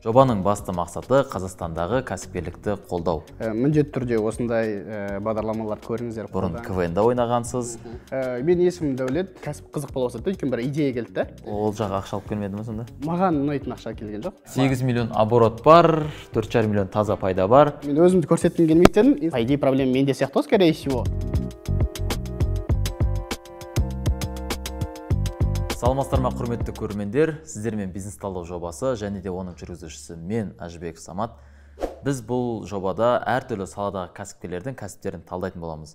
Жобаның басты мақсаты Қазақстандағы кәсіпкерлікті қолдау. Міндетті түрде осындай бағдарламаларды көріңіздер. Бұрын КВН-да ойнағансыз. Менің есімім Дәулет. Кәсіп қызық бола бастады, өйткені бір идея келді да. Ол жағы ақша алып келмеді ме сонда? Маған ұнайтын ақша келген жоқ. 8 миллион оборот бар, 4,5 миллион таза пайда бар. Мен өзімді көрсеткім келмейді дедім. По идее, проблема менде сияқты, скорее всего. Саламатсыздар ма, құрметті көрермендер, сіздермен бизнес талдау жобасы және де оның жүргізушісі мен, Әжібеков Самат. Біз бұл жобада әртүрлі саладағы кәсіпкерлердің кәсіптерін талдайтын боламыз.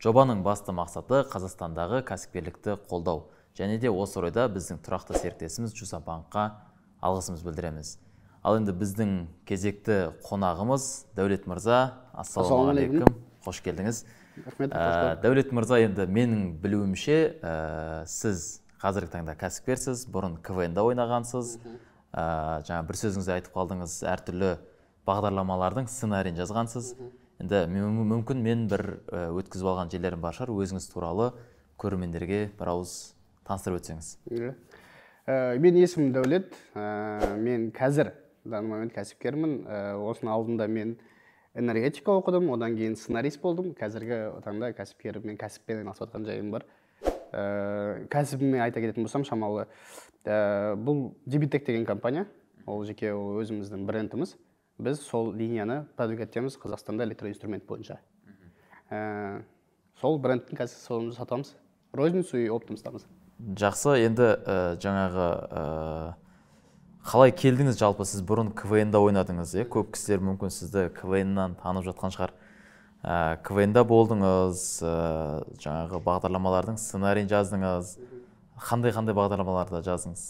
Жобаның басты мақсаты Қазақстандағы кәсіпкерлікті қолдау. Және де осы орайда біздің тұрақты серіктесіміз Жусан банкқа алғысымыз білдіреміз. Ал енді біздің кезекті қонағымыз Дәулет мырза. Ассалаумағалейкум, қош келдіңіз. Рахмет. Дәулет мырза, енді менің білуімше, сіз қазіргі таңда кәсіпкерсіз, бұрын КВН-да ойнағансыз, жаңа бір сөзіңізде айтып қалдыңыз, әртүрлі бағдарламалардың сценарийін жазғансыз. Енді мүмкін мен бір өткізіп алған жерлерім бар шығар, өзіңіз туралы көрермендерге бір ауыз таныстырып өтсеңіз. Менің есімім Дәулет, мен қазір данный момент кәсіпкермін. Осының алдында мен энергетика оқыдым, одан кейін сценарист болдым. Қазіргі таңда кәсіпкер, мен кәсіппен айналысып жатқан жайым бар. Кәсібіме айта кететін болсам, шамалы, бұл Дебитек деген компания, ол жеке ол өзіміздің брендіміз. Біз сол линияны продвигать етеміз Қазақстанда электроинструмент бойынша. Сол брендтің қазір соны сатамыз, розницу и оптом сатамыз. Жақсы, енді жаңағы қалай келдіңіз жалпы? Сіз бұрын КВН-да ойнадыңыз, е? Көп кісілер мүмкін сізді КВН-нан танып жатқан шығар. КВН-да болдыңыз, жаңағы бағдарламалардың сценарийін жаздыңыз. Қандай-қандай бағдарламаларда жаздыңыз?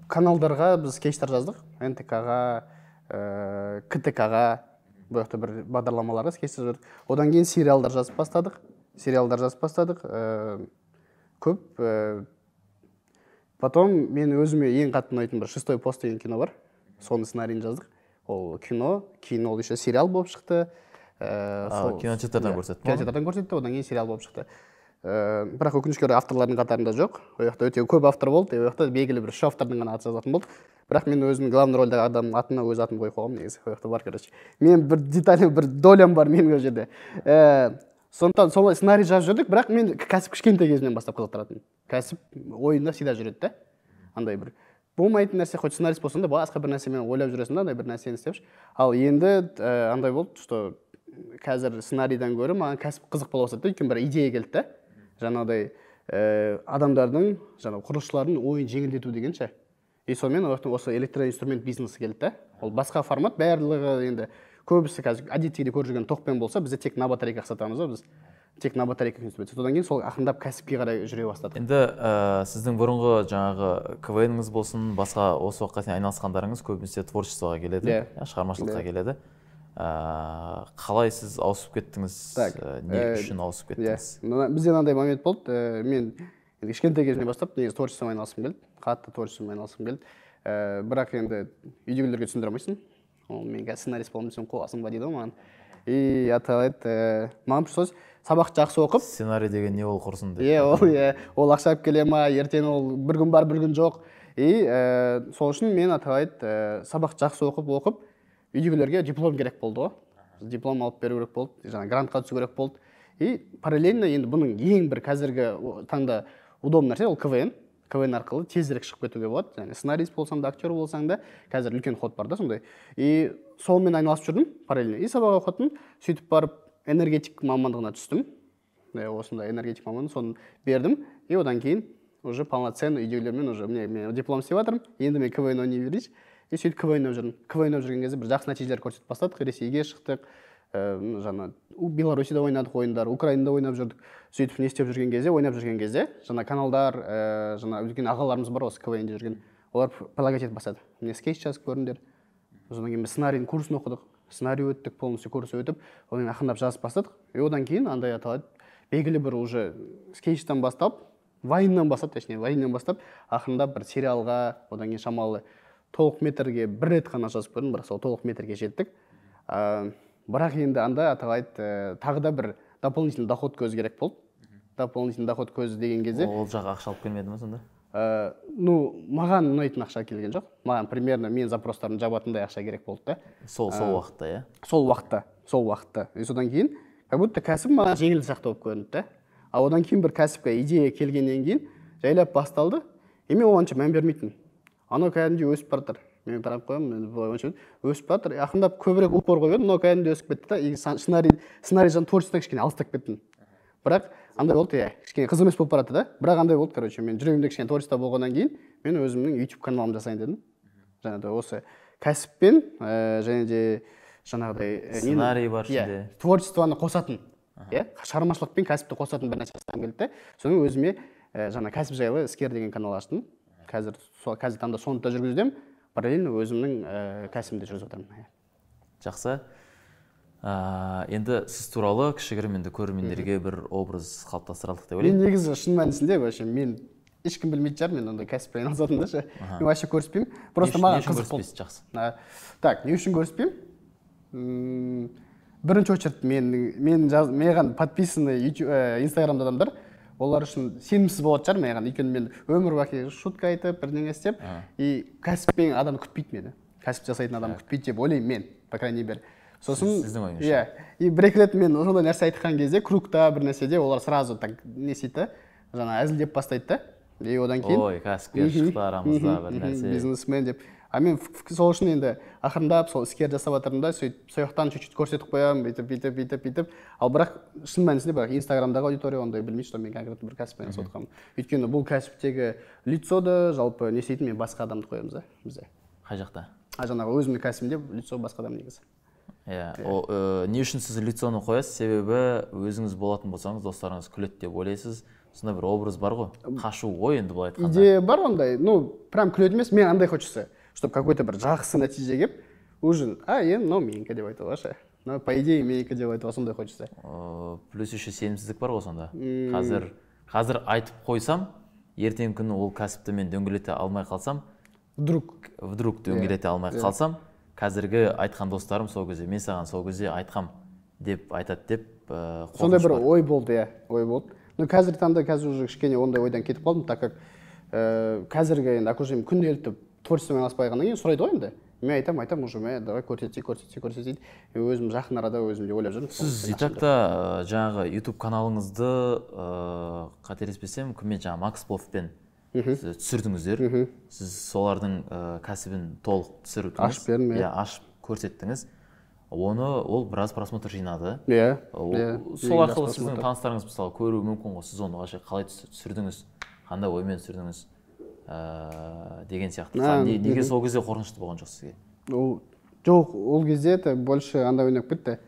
Каналдарға біз скетчтер жаздық. НТК-ға, КТК-ға, бұл жақта бір бағдарламаларға скетчтер жаздық. Одан кейін сериалдар жазып бастадық. Сериалдар жазып бастадық. Көп. Потом мен өзіме ең қатты ұнайтын бір «Шестой пост» деген кино бар. Соның сценарийін жаздық. Ол кино, кейін ол еще сериал болып шықты. Кинотеатрдан көрсетті. Кинотеатрдан көрсетті, одан кейін сериал болып шықты. Бірақ өкінішке орай авторлардың қатарында жоқ. Ол жақта өте көп автор болды, ол жақта белгілі бір үш автордың ғана аты жазылатын болды. Бірақ мен өзім главный рөлдегі адамның атына өз атымды қойып қойғанмын негізі. Ол жақта бар, короче. Мен бір деталь, бір долям бар менің ол жерде. Сондықтан солай сценарий жазып жүрдік, бірақ мен кәсіп кішкентай кезімнен бастап қызықтыратын. Кәсіп ойында всегда жүреді да. Андай бір болмайтын нәрсе, хоть сценарист болсаң да, басқа бір нәрсемен ойлап жүресің да, андай бір нәрсені істепші. Ал енді андай болды, что қазір сценарийдан гөрі маған кәсіп қызық бола бастады, өйткені бір идея келді да. Жаңағыдай адамдардың, жаңағы құрылысшылардың ойын жеңілдету деген ше. И сонымен осы электроинструмент бизнесі келді да. Ол басқа формат, барлығы енді көбісі қазір әдеттегідей көріп жүрген тоқпен болса, бізде тек на батарейках сатамыз ғой, біз тек на батарейках инструмент. Содан кейін сол ақырындап кәсіпке қарай жүре бастадық. Енді сіздің бұрынғы жаңағы КВН-іңіз болсын, басқа осы уақытқа дейін айналысқандарыңыз көбінесе творчествоға келеді, шығармашылыққа келеді. Қалай сіз ауысып кеттіңіз? Не үшін ауысып кеттіңіз? Бізде мынандай момент болды. Мен кішкентай кезімнен бастап негізі творчествомен айналысқым келді. Қатты творчествомен айналысқым келді. Бірақ енді үйдегілерге түсіндіре алмайсың. Ол мен қазір сценарист боламын десем, қуасың ба дейді ғой маған. И аталайды, маған пришлось сабақ жақсы оқып. Сценарий деген не ол құрсын деп. Иә, ол, иә, ол ақша алып келе ма, ертең ол бір күн бар, бір күн жоқ. И сол үшін мен аталайды, сабақ жақсы оқып, үйдегілерге диплом керек болды ғой. Диплом алып беру керек болды, жаңа грантқа түсу керек болды. И параллельно енді бұның ең бір қазіргі таңда удобный нәрсе ол КВН. КВН арқылы тезірек шығып кетуге болады. Яғни сценарист болсаң да, актер болсаң да, қазір үлкен ход бар да сондай. И сонымен айналысып жүрдім параллельно. И сабақ оқыдым, сөйтіп барып энергетик мамандығына түстім. Осындай энергетик мамандығы, соны бердім. И одан кейін уже полноценно үйдегілермен уже міне мен диплом істеп жатырмын. Енді мен КВН ойнай берейінші. И сөйтіп КВН ойнап жүрдім. КВН ойнап жүрген кезде бір жақсы нәтижелер көрсетіп бастадық. Ресейге шықтық, жаңа Беларусьда ойнадық ойындар, Украинада ойнап жүрдік. Сөйтіп не істеп жүрген кезде, ойнап жүрген кезде, жаңа каналдар, жаңа үлкен ағаларымыз бар осы КВН-де жүрген, олар предлагать етіп бастады. Міне скетч жазып көріңдер. Содан кейін біз сценарийдің курсын оқыдық, сценарий өттік, полностью курс өтіп, одан кейін ақырындап жазып бастадық. И одан кейін андай аталады, белгілі бір уже скетчтан бастап, вайннан бастап, точнее, вайннан бастап, ақырындап бір сериалға, одан кейін шамалы толық метрге бір рет қана жазып көрдім, бірақ сол толық метрге жеттік. Бірақ енді анда аталайды, тағы да бір дополнительный доход көзі керек болды. Дополнительный доход көзі деген кезде ол жақ ақша алып келмеді ме сонда? Ну, маған ұнайтын ақша келген жоқ. Маған примерно менің запростарымды жабатындай ақша керек болды да. Сол уақытта, иә? Сол уақытта. И содан кейін как будто кәсіп маған жеңіл сияқты болып көрінді да. А одан кейін бір кәсіпке идея келгеннен кейін жайлап басталды, и мен оған онша мән бермейтінмін. Анау кәдімгідей өсіп бара жатыр, мен қарап қоямын енді, былай онша өсіп бара жатыр. И ақырындап көбірек упор қойып едім, мынау кәдімгідей өсіп кетті да. И сценарий жағын, творчестводан кішкене алыстап кеттім. Бірақ андай болды, иә, кішкене қызық емес болып баратты да. Бірақ андай болды, короче, мен жүрегімде кішкене творчество болғаннан кейін мен өзімнің YouTube каналымды жасайын дедім. Жаңағыдай осы кәсіппен және де жаңағыдай Сценарий бар иә, ішінде. Творчествоны қосатын, иә, шығармашылық пен кәсіпті қосатын бір нәрсе жасағым келді да. Соны өзіме жаңа кәсіп жайлы «Іскер» деген канал аштым. Қазір сол, қазіргі таңда соны да жүргізудемін, параллельно өзімнің кәсібімді жүргізіп жатырмын, иә. Жақсы. Енді сіз туралы кішігірім енді көрермендерге бір образ қалыптастыралдық деп Мен ойлаймын. негізі, шын мәнісінде, вообще мен ешкім білмейтін шығар мен ондай кәсіппен айналысатынымды ше. Мен вообще көріспеймін, просто Не маған үшін қызық болды. көріспейсіз? Жақсы. Так, не үшін көріспеймін? Бірінші очередь мен маған подписанный YouTube, Инстаграмда адамдар, олар үшін сенімсіз болатын шығар маған, өйткені мен өмір бақи шутка айтып, бірдеңе істеп, и кәсіппен адам күтпейді мені, кәсіп жасайтын адам күтпейді деп ойлаймын мен, по крайней мере. Сосын Сіздің ойыңызша. Иә, и бір екі рет мен сондай нәрсе айтқан кезде кругта, бір нәрседе, олар сразу так не істейді да, жаңа әзілдеп бастайды да. И одан кейін Ой, кәсіпкер шықты арамызда, бір нәрсе. Бизнесмен деп. А мен сол үшін енді ақырындап сол іскер жасап жатырмын да, сөйтіп сол жақтан чуть чуть көрсетіп қоямын, бүйтіп, бүйтіп, бүйтіп, бүйтіп. Ал бірақ шын мәнісінде, бірақ Инстаграмдағы аудитория ондай білмейді, что мен конкретно бір кәсіппен айналысып жатқанымды, өйткені бұл кәсіптегі лицоды жалпы не істейтін мен басқа адамды қоямыз да бізде. Қай жақта? А жаңағы өзімнің кәсібімде лицо басқа адам негізі. Иә, не үшін сіз лицоны қоясыз? Себебі өзіңіз болатын болсаңыз, достарыңыз күледі деп ойлайсыз. Сондай бір образ бар ғой, қашу ғой енді былай айтқанда. Идея бар ондай, ну, прям күледі емес, мен андай хочется, чтобы какой то бір жақсы нәтиже келіп, уже а енді мынау менікі деп айтуға ше, мынау по идее менікі деп айтуға сондай хочется. Плюс еще сенімсіздік бар ғой сонда. Қазір айтып қойсам, ертеңгі күні ол кәсіпті мен дөңгелете алмай қалсам, Вдруг. Вдруг дөңгелете алмай қалсам, қазіргі айтқан достарым сол кезде «мен саған сол кезде айтқам» деп айтады деп Сондай қорқыныш бір бар. ой болды, иә, ой болды. Но қазіргі таңда, қазір уже кішкене ондай ойдан кетіп қалдым, так как қазіргі енді окружением күнделікті творчествомен айналыспай кейін сұрайды ғой енді. Мен айтамын уже, мә, давай көрсетсей, көрсетсей, көрсетсей. И өзім жақын арада өзім де ойлап жүрмін. Сіз и так та жаңағы YouTube каналыңызды, қателеспесем, кіммен, жаңағы Макс Пловпен сіз түсірдіңіздер. Сіз солардың кәсібін толық түсірдіңіз. Ашып бердім, иә. Иә, ашып көрсеттіңіз оны. Ол біраз просмотр жинады. Иә. Сол Ең арқылы жақсы сіздің просмотр. таныстарыңыз, мысалы, көруі мүмкін ғой, сіз оны вообще қалай түсірдіңіз, қандай оймен түсірдіңіз деген сияқты. Неге сол кезде қорқынышты болған жоқ сізге? Ол жоқ, ол кезде это больше андай ойнап кетті,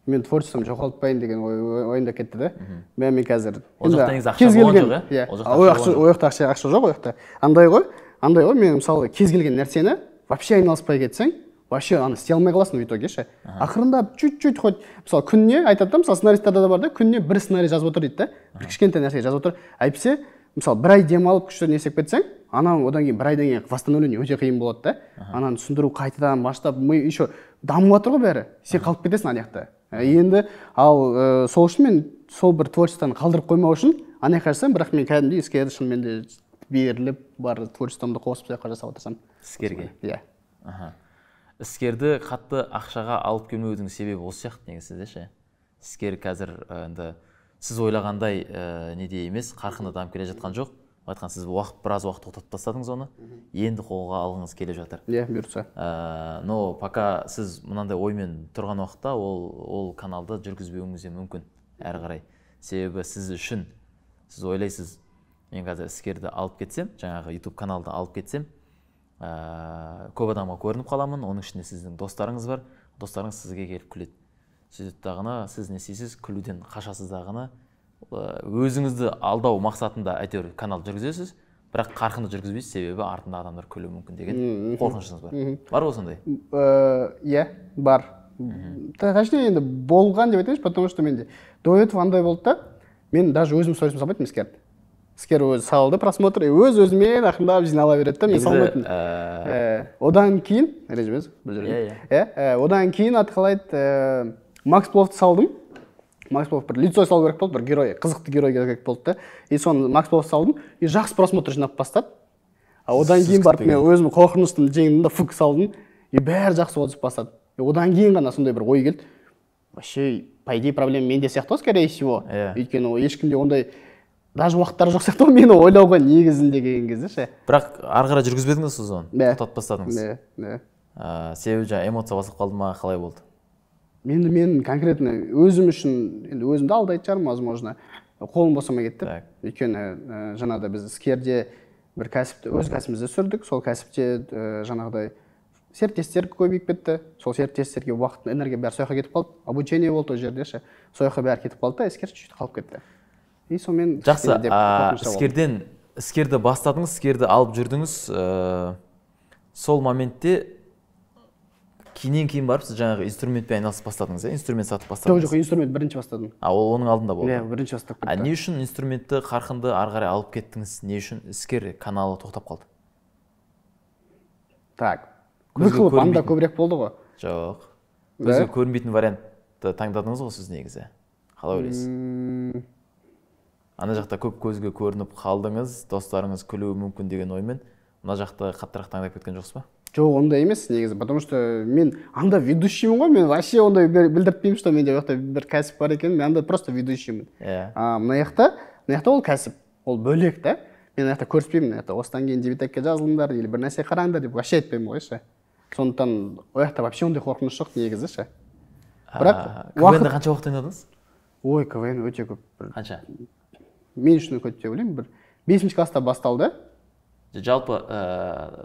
мен творчествомды жоғалтпайын деген ой ойымда кетті да. Мен қазір Ол жақта енді негізі ақша кез болған келген жоқ, иә? Иә. Ол жақта Ол ақша ақша болған ол жақта ақша жоқ. Ол жақта андай ғой, мен, мысалы, кез келген нәрсені вообще айналыспай кетсең, вообще аны істей алмай қаласың в итоге ше. Ақырындап чуть чуть, хоть, мысалы, күніне айтады да, мысалы, сценаристтерде де бар да, күніне бір сценарий жазып отыр дейді да, бір кішкентай нәрсе жазып отыр. Әйтпесе, мысалы, бір ай демалып, күшті не істеп кетсең, анау одан кейін бір айдан кейін восстановление өте қиын болады да. Ананы түсіндіру, қайтадан бастап, ми еще дамып жатыр ғой бәрі, сен қалып кетесің ана жақта. Енді ал сол үшін мен сол бір творчествоны қалдырып қоймау үшін ана жаққа жасаймын. Бірақ мен кәдімгідей іскер, шынымен де беріліп, бар творчествомды қосып, сол жаққа жасап отырсам. Іскерге. Иә. Аха, іскерді қатты ақшаға алып келмеудің себебі осы сияқты негізі сізде ше. Іскер қазір енді сіз ойлағандай неде емес, қарқынды дамып келе жатқан жоқ. Былай айтқанда, сіз біраз уақыт тоқтатып тастадыңыз оны, енді қолға алғыңыз келіп жатыр. Иә, бұйыртса. Но пока сіз мынандай оймен тұрған уақытта ол каналды жүргізбеуіңіз де мүмкін әрі қарай. Себебі сіз үшін, сіз ойлайсыз, мен қазір іскерді алып кетсем, жаңағы YouTube каналды алып кетсем, көп адамға көрініп қаламын, оның ішінде сіздің достарыңыз бар, достарыңыз сізге келіп күледі. Сөйтеді дағыны, сіз не істейсіз? Күлуден қашасыз дағыны, өзіңізді алдау мақсатында әйтеуір канал жүргізесіз, бірақ қарқынды жүргізбейсіз, себебі артында адамдар күлуі мүмкін деген қорқынышыңыз бар. Бар ғой сондай? Иә, бар. Точнее, енді болған деп айтайыншы, потому что менде до этого андай болды да, мен даже өзім сторисім салмайтынмын іскерді. Іскер өзі салды просмотр, и өз өзімен ақырындап жинала береді да, мен Негізі, салмайтынмын. Одан кейін, ренжімеңіз, бұл жерде. Иә, Иә, одан кейін аты қалай еді, Макс Пловты салдым. Макс Попов бір лицо салу керек болды, бір герой, қызықты герой керек болды да. И соны Макс Попов салдым, и жақсы просмотр жинап бастады. А одан Сіз кейін барып мен күтпеген. Өзім қорқыныштың жеңдім да, фук салдым, и бәрі жақсы отзыв бастады. И одан кейін ғана сондай бір ой келді: вообще, по идее, проблема менде сияқты ғой, скорее всего. Өйткені ол ешкімде ондай даже уақыттары жоқ сияқты ғой мені ойлауға негізінде келген кезде ше. Бірақ ары қарай жүргізбедіңіз сіз оны? Да. Тоқтатып тастадыңыз? Да. Себебі жаңағы эмоция басып қалды ма, қалай болды? Енді мен конкретно өзім үшін, енді өзімді алдайтын шығармын, возможно, қолым босамай кетті. Өйткені жаңағыдай біз іскерде бір кәсіпті, өз кәсібімізді сүрдік. Сол кәсіпте жаңағыдай серіктестер көбейіп кетті. Сол серіктестерге уақыт, энергия, бәрі сол жаққа кетіп қалды. Обучение болды ол жерде ше, сол жаққа бәрі кетіп қалды да, іскер чуть чуть қалып кетті. И сонымен Жақсы. Кішкене деп қорқыныш болды. Іскерден, іскерді бастадыңыз, іскерді алып жүрдіңіз. Сол моментте кейіннен кейін барып сіз жаңағы инструментпен айналысып бастадыңыз, иә, инструмент сатып Жоқ. бастадыңыз? Жоқ, инструмент бірінші бастадым. А, ол оның алдында болды? Иә, бірінші бастап А кетті. не үшін инструментті қарқынды ары қарай алып кеттіңіз? Не үшін іскер каналы тоқтап қалды? Так, Көзге выхлоп анда көрінбейтін. Көбірек болды ғой. Жоқ. Да? Көзге көрінбейтін вариантты таңдадыңыз ғой сіз негізі. Қалай ойлайсыз? Ана жақта көп көзге көрініп қалдыңыз, достарыңыз күлуі мүмкін деген оймен мына жақты қаттырақ таңдап кеткен жоқсыз ба? Жоқ, ондай емес негізі, потому что мен анда ведущиймін ғой. Мен вообще ондай білдіртпеймін, что менде ол жақта бір кәсіп бар екенін. Мен анда просто ведущиймін. А мына жақта ол кәсіп, ол бөлек та. Мен мына жақта көрсетпеймін, мына жақта осыдан кейін дебитекке жазылыңдар или бір нәрсе қараңдар деп вообще айтпаймын ғой ше. Сондықтан ол жақта вообще ондай қорқыныш жоқ негізі ше. Бірақ КВН-де қанша уақыт ойнадыңыз? Ой, КВН өте көп бір. Қанша? Мен үшін көп деп ойлаймын. Бір бесінші класста басталды. Жалпы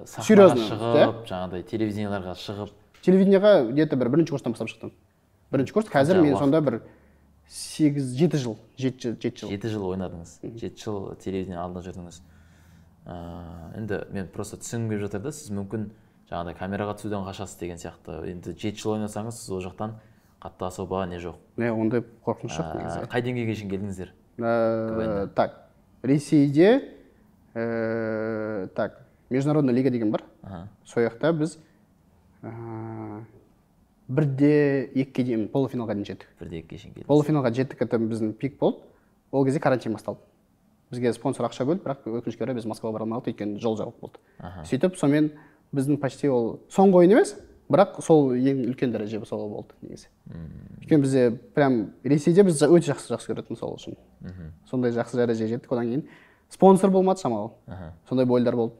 сахнаға Серьезно, шығып, жаңағыдай телевиденияларға шығып. Телевидениеға где то бір бірінші курстан бастап шықтым, бірінші курс. Қазір Қанша мен уақыт? Сонда бір 8-7 жыл, 7 жыл. 7 жыл ойнадыңыз, 7 жыл телевидение алдында жүрдіңіз. Енді мен просто түсінгім келіп жатыр да, сіз мүмкін жаңағыдай камераға түсуден қашасыз деген сияқты. Енді 7 жыл ойнасаңыз, сіз ол жақтан қатты особо не жоқ. Не, ондай қорқыныш жоқ негізі. Қай деңгейге шейін келдіңіздер? Так, Ресейде так, международный лига деген бар. Сол жақта біз 1-2-ге дейін, полуфиналға дейін жеттік. 1-2-ге шейін келдіңіз. Полуфиналға жеттік, это біздің пик болды. Ол кезде карантин басталды. Бізге спонсор ақша бөлді, бірақ өкінішке орай біз Москваға бара алмадық, өйткені жол жабық болды. Сөйтіп, сонымен біздің почти ол соңғы ойын емес, бірақ сол ең үлкен дәреже сол болды негізі. Өйткені бізде прям Ресейде біз өте жақсы көретін, сол үшін сондай жақсы дәрежеге жеттік. Одан кейін спонсор болмады шамалы. Сондай бойлар болды.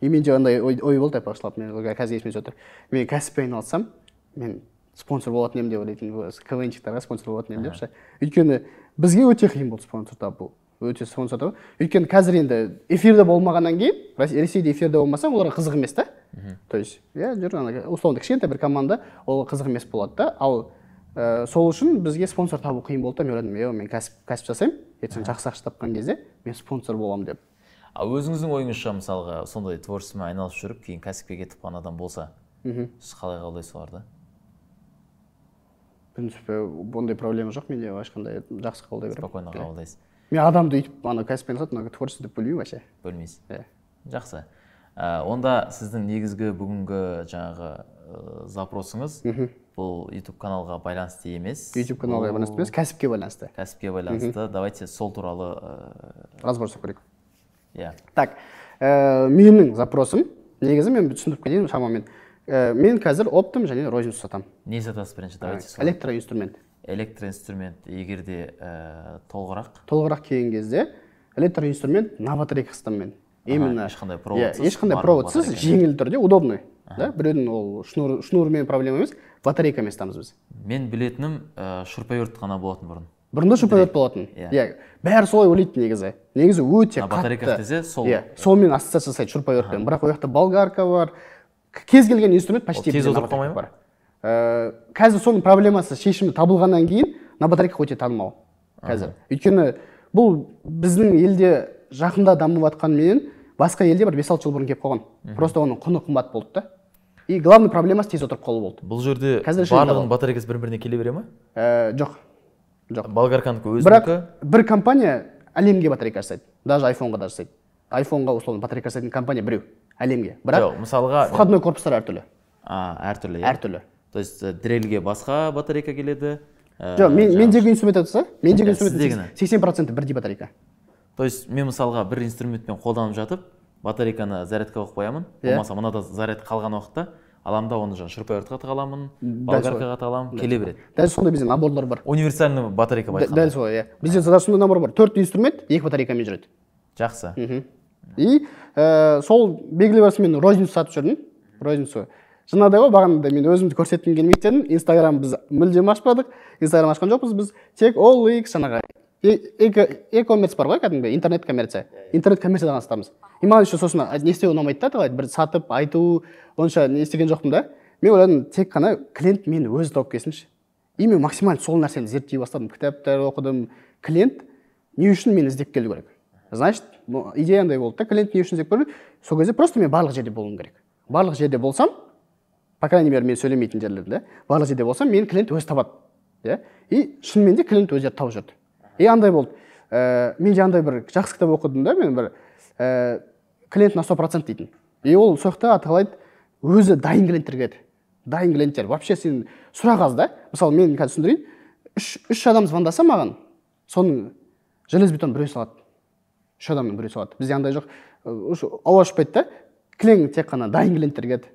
И менде андай ой болды айтпақшылап, мен қазір есіме түсіп отыр: мен кәсіппен айналыссам, мен спонсор болатын едім деп ойлайтынмын, КВНщиктарға спонсор болатын едім деп ше. Өйткені бізге өте қиын болды спонсор табу, өте спонсор табу. Өйткені қазір енді эфирде болмағаннан кейін, Ресейде эфирде болмасаң, оларға қызық емес та. То есть иә, жүр ана условно кішкентай бір команда, ол қызық емес болады да. Ал сол үшін бізге спонсор табу қиын болды да. Мен ойладым: е, мен кәсіп жасаймын, ертең жақсы ақша тапқан кезде мен спонсор боламын деп. А өзіңіздің ойыңызша, мысалға, сондай творчествомен айналысып жүріп, кейін кәсіпке кетіп қалған адам болса, сіз қалай қабылдайсыз оларды? В принципе, ондай проблема жоқ менде ешқандай, жақсы қабылдай беремін. Спокойно қабылдайсыз. Мен адамды өйтіп ана кәсіппен айналысады, мына творчество деп бөлмеймін вообще. Бөлмейсіз. Иә. Жақсы. Онда сіздің негізгі бүгінгі жаңағы запросыңыз бұл YouTube каналға байланысты емес. YouTube каналға Бұл байланысты емес, кәсіпке байланысты. Кәсіпке байланысты. Давайте сол туралы разбор жасап көрейік. Иә. Так, менің запросым негізі, мен түсіндіріп кетейін шамамен. Мен қазір оптом және розницу сатамын. Не сатасыз бірінші, давайте сол. Электроинструмент. Электроинструмент, егер де толығырақ. Толығырақ келген кезде, электроинструмент на батарейках сатамын мен именно. Ешқандай Иә, проводсыз, ешқандай барлығы проводсыз, батарейка. Жеңіл түрде, удобный да. Біреудің ол шнурмен проблема емес, батарейкамен сатамыз біз. Мен білетінім шуруповерт қана болатын бұрын. Бұрында шуруповерт болатын. Иә. Иә, бәрі солай ойлайды негізі. Негізі өте А батарейка қатты. Десе, сол. Иә, сонымен ассоциация жасайды шуруповертпен. Бірақ ол жақта болгарка бар, кез келген инструмент почти Ол тез бізде на отырып қалмай ма? батарейках бар. Қазір соның проблемасы шешімі табылғаннан кейін на батарейках өте танымал қазір. Өйткені бұл біздің елде жақында дамып жатқанменен, басқа елде бір 5-6 жыл бұрын келіп қалған. Просто оның құны қымбат болды да, и главный проблемасы тез отырып қалу болды. Бұл жерде Қазір решение барлығының табылды. Батарейкасы бір біріне келе бере ма? Жоқ. Болгарканікі Бірақ өзінікі. Бір компания әлемге батарейка жасайды, даже айфонға да жасайды. Айфонға условно батарейка жасайтын компания біреу әлемге, бірақ Жоқ, мысалға входной корпустар әртүрлі. А, әртүрлі, иә? Әртүрлі. То есть дрельге басқа батарейка келеді, Жоқ, мендегі инструмент айтса, мендегі инструмент сіздегіні. 80% бірдей батарейка. То есть мен, мысалға, бір инструментпен қолданып жатып, батарейканы зарядка қойып қоямын, болмаса мынада заряд қалған уақытта аламын да, оны жаңағы шуруповертқа тыға аламын, болгаркаға тыға аламын, келе береді. Дәл сондай бізде наборлар бар. Универсальный батарейка былай айтқанда. Дәл солай, иә. Бізде даже сондай набор бар, төрт инструмент екі батарейкамен жүреді. И сол белгілі бір мен розницу сатып жүрдім. Розницу жаңағыдай ғой, бағанағыдай мен өзімді көрсеткім келмейді дедім. Инстаграм біз мүлдем ашпадық, Инстаграм ашқан жоқпыз. Біз тек OLX, жаңағы e-commerce бар ғой, кәдімгі интернет коммерция, интернет коммерциядан сатамыз. И маған еще сосын не істеу ұнамайды да, қалай бір сатып айту, онша не істеген жоқпын да. Мен ойладым, тек қана клиент мені өзі тауып келсінші. И мен максимально сол нәрсені зерттей бастадым, кітаптар оқыдым. Клиент не үшін мені іздеп келу керек? Значит, ну, идея андай болды да: клиент не үшін іздеп келу керек? Сол кезде просто мен барлық жерде болуым керек. Барлық жерде болсам, по крайней мере мен сөйлемейтін жерлерде, барлық жерде болсам, мені клиент өзі табады, иә. И шынымен де клиент өздері тауып жүрді. И андай болды, мен де андай бір жақсы кітап оқыдым да, мен бір «Клиент на 100%» дейтін. И ол сол жақта аталайды, өзі дайын клиенттер келеді. Дайын клиенттер вообще сен сұрақ аз да. Мысалы, мен қазір түсіндірейін: үш адам звондаса маған, соның железобетон біреу салады, үш адамның біреу салады. Бізде андай жоқ, ауа ұшпайды да, кілең тек қана дайын клиенттер келеді,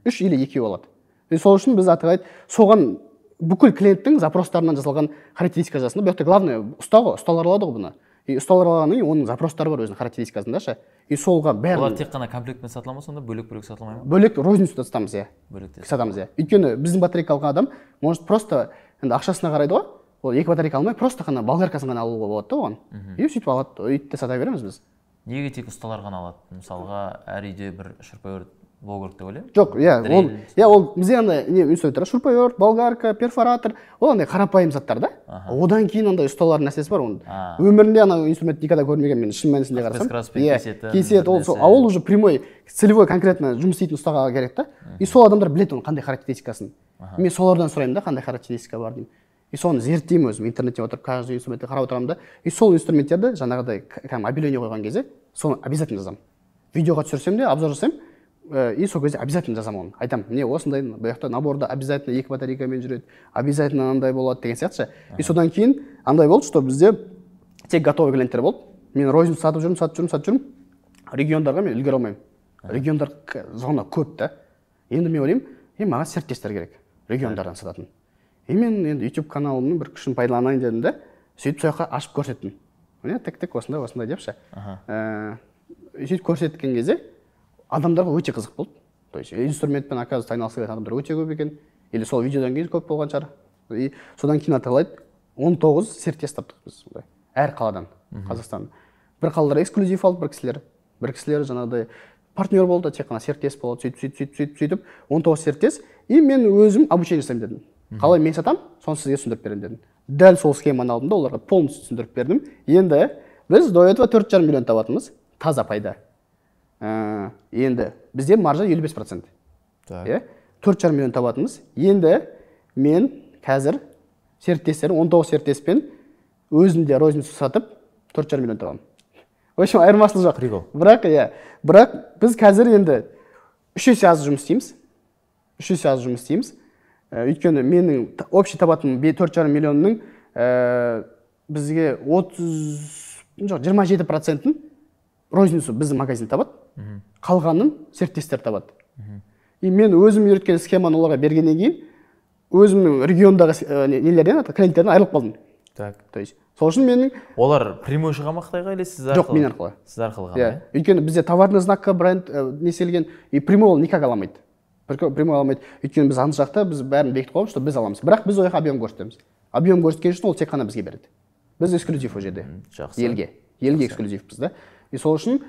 үш или екеу алады. И сол үшін біз аталайды, соған бүкіл клиенттің запростарынан жасалған характеристика жазсын да. Бұл жақта главное ұста ғой, ұсталар алады ғой бұны. И ұсталар алғаннан кейін оның запростары бар өзінің характеристикасында ше, и солға бәрін. Олар тек қана комплектпен сатыла ма сонда, бөлек бөлек сатылмай ма? Бөлек, розницада сатамыз, иә. Бөлек те. Сатамыз, иә. Өйткені біздің батарейка алған адам может просто енді ақшасына қарайды ғой, ол екі батарейка алмай, просто қана болгаркасын ғана алуға болады да оған. И сөйтіп алады, өйтіп те сата береміз біз. Неге тек ұсталар ғана алады? Мысалға, әр үйде бір шуруповерт болу керек деп ойлаймын. Жоқ, иә, ол Дрель. Иә, ол бізде андай не инструменттер: шуруповерт, болгарка, перфоратор, ол андай қарапайым заттар да. Одан кейін андай ұсталар нәрсесі бар оның. Өмірінде ана инструмент никогда көрмеген мен, шын мәнісінде қарасам. Краспен иә, кесетін кеседі ол сол, бір а ол уже прямой целевой, конкретно жұмыс істейтін ұстаға керек та. И сол адамдар біледі оның қандай характеристикасын. Мен солардан сұраймын да, қандай характеристика бар деймін. И соны зерттеймін өзім, интернетте отырып, каждый инструментті қарап отырамын да. И сол инструменттерді жаңағыдай кәдімгі объявление қойған кезде соны обязательно жазамын. Видеоға түсірсем де, обзор жасаймын, и сол кезде обязательно жазамын оны, айтамын: міне, осындай, бұл жақта наборда обязательно екі батарейкамен жүреді, обязательно андай болады деген сияқты ше. И содан кейін андай болды, что бізде тек готовый клиенттер болды. Мен розницу сатып жүрмін, сатып жүрмін, сатып жүрмін, региондарға мен үлгере алмаймын. Региондар зона көп та. Енді мен ойлаймын, е, маған серіктестер керек региондардан сататын. И мен енді YouTube каналымның бір күшін пайдаланайын дедім да, сөйтіп сол жаққа ашып көрсеттім, міне, тік тік осындай осындай деп ше. Сөйтіп көрсеткен кезде адамдарға өте қызық болды. То есть инструментпен, оказывается, айналысып келетін адамдар өте көп екен, или сол видеодан кейін көп болған шығар. И содан кейін аталайды, 19 серіктес таптық біз сондай әр қаладан, Қазақстан. Бір қалалар эксклюзив алды, бір кісілер жаңағыдай партнер болды, тек қана серіктес болады. Сөйтіп, сөйтіп, сөйтіп, сөйтіп, сөйтіп 19 серіктес. И мен өзім обучение жасаймын дедім. Қалай мен сатамын, соны сізге түсіндіріп беремін дедім. Дәл сол схеманы алдым да, оларға полностью түсіндіріп бердім. Енді біз до этого 4,5 миллион табатынбыз таза пайда. Енді бізде маржа 55%. Иә, 4,5 миллион табатынбыз. Енді мен қазір серіктестерім, 19 серіктеспен өзім де розницу сатып, 4,5 миллион табамын. В общем, айырмашылық жоқ. Прикол. Бірақ, иә, бірақ біз қазір енді үш есе аз жұмыс істейміз, үш есе аз жұмыс істейміз. Өйткені менің общий табатын 4,5 миллионның бізге 30, жоқ, 27%-ін розницу, біздің магазин табады, қалғанын серіктестер табады. И мен өзім үйреткен схеманы оларға бергеннен кейін өзімнің региондағы нелерден, клиенттерден айырылып қалдым. То есть сол үшін менің Олар прямой шыға ма Қытайға или сіз Жоқ, арқылы? мен арқылы. Сіз арқылы ғана? Иә, өйткені бізде товарный знакқа бренд неселген, и прямой ол никак ала алмайды. Прямой ала алмайды, өйткені біз ана жақта біз бәрін бекітіп қойғанбыз, что біз аламыз. Бірақ біз ол жаққа объем көрсетеміз. Объем көрсеткен үшін ол тек қана бізге береді, біз эксклюзив ол жерде. Елге эксклюзивпіз да. И сол үшін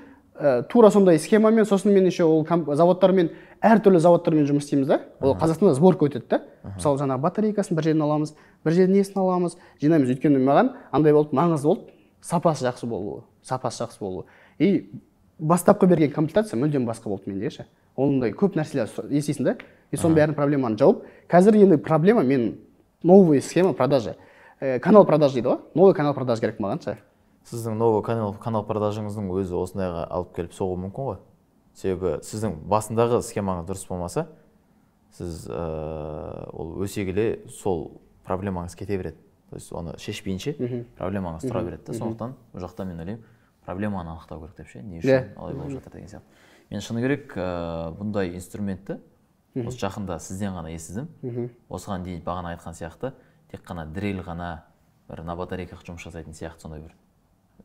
тура сондай схемамен. Сосын мен еще ол заводтармен, әртүрлі заводтармен жұмыс істейміз да. Ол Қазақстанда сборка өтеді да. Мысалы, жаңағы батарейкасын бір жерден аламыз, бір жерден несін аламыз, жинаймыз. Өйткені маған андай болды, маңызды болды сапасы жақсы болуы, сапасы жақсы болуы. И бастапқы берген комплектация мүлдем басқа болды менде ше. Ондай көп нәрселер естисің да. И соның бәрін, проблеманы жауып, қазір енді проблема мен новый схема продажи, канал продаж дейді ғой, новый канал продаж керек маған ше. Сіздің новый канал продажыңыздың өзі осындайға алып келіп соғуы мүмкін ғой. Себебі сіздің басындағы схемаңыз дұрыс болмаса, сіз ол өсе келе сол проблемаңыз кете береді. То есть оны шешпейінше проблемаңыз тұра береді да. Сондықтан бұл жақта мен ойлаймын, проблеманы анықтау керек деп ше, не үшін олай болып жатыр деген сияқты. Мен шыны керек, бұндай инструментті осы жақында сізден ғана естідім. Осыған дейін бағана айтқан сияқты, тек қана дрель ғана бір на батарейках жұмыс жасайтын сияқты сондай бір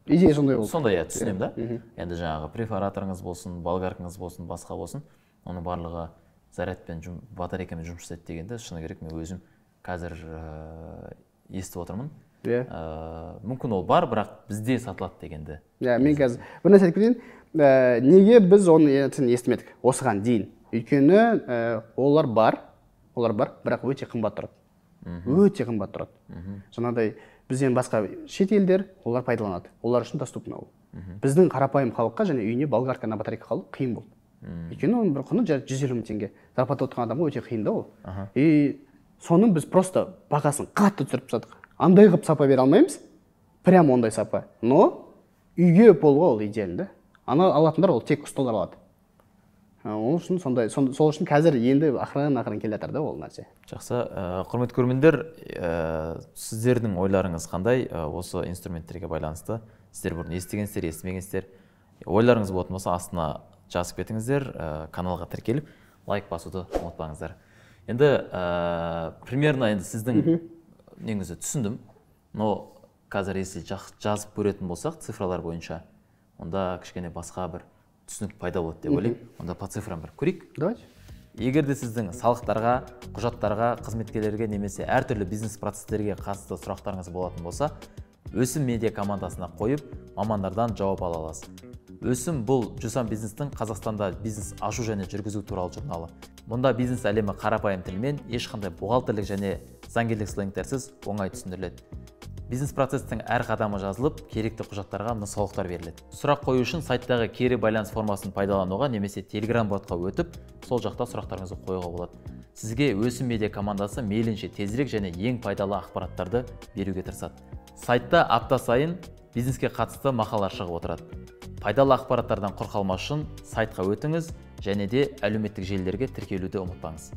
идея сондай болды. Сондай, иә, түсінемін да. Енді жаңағы префораторыңыз болсын, болгаркаңыз болсын, басқа болсын, оның барлығы зарядпен, батарейкамен жұмыс жасайды дегенді шыны керек мен өзім қазір естіп отырмын. Мүмкін ол бар, бірақ бізде сатылады дегенді. Иә, мен қазір бір нәрсе айтып кетейін. Неге біз оны естімедік осыған дейін? Өйткені олар бар, бірақ өте қымбат тұрады. Өте қымбат тұрады. Жаңағыдай бізден басқа шет елдер олар пайдаланады. Олар үшін доступны ол. Біздің қарапайым халыққа және үйіне болгарка на батарейка алу қиын болды. Өйткені оның бір құны 150 мың теңге. Зарплата отырған адамға өте қиын да ол. И соның біз просто бағасын қатты түсіріп тастадық. Андай қылып сапа бере алмаймыз, прям ондай сапа. Но үйге болуға ол идеально да. Ана алатындар ол тек ұсталар алады. Ол үшін сондай, сол үшін қазір енді ақырын-ақырын келе жатыр да ол нәрсе. Жақсы, құрметті көрермендер, сіздердің ойларыңыз қандай осы инструменттерге байланысты? Сіздер бұрын естігенсіздер, естімегенсіздер. Ойларыңыз болатын болса, астына жазып кетіңіздер, каналға тіркеліп, лайк басуды ұмытпаңыздар. Енді примерно енді сіздің неңізді түсіндім, но қазір если жазып көретін болсақ цифралар бойынша, онда кішкене басқа бір түсінік пайда болады деп ойлаймын. Онда по цифрам бір көрейік. Давайте. Егер де сіздің салықтарға, құжаттарға, қызметкерлерге немесе әртүрлі бизнес процестерге қатысты сұрақтарыңыз болатын болса, Өсім медиа командасына қойып, мамандардан жауап ала аласыз. Өсім бұл Жусан бизнестің Қазақстанда бизнес ашу және жүргізу туралы журналы. Мұнда бизнес әлемі қарапайым тілмен, ешқандай бухгалтерлік және заңгерлік сленгтерсіз оңай түсіндіріледі. Бизнес процестің әр қадамы жазылып, керекті құжаттарға нұсқаулықтар беріледі. Сұрақ қою үшін сайттағы кері байланыс формасын пайдалануға немесе Telegram ботқа өтіп, сол жақта сұрақтарыңызды қоюға болады. Сізге Өсім медиа командасы мейлінше тезірек және ең пайдалы ақпараттарды беруге тырысады. Сайтта апта сайын бизнеске қатысты мақалалар шығып отырады. Пайдалы ақпараттардан құр қалмас үшін сайтқа өтіңіз және де әлеуметтік желілерге тіркелуді ұмытпаңыз.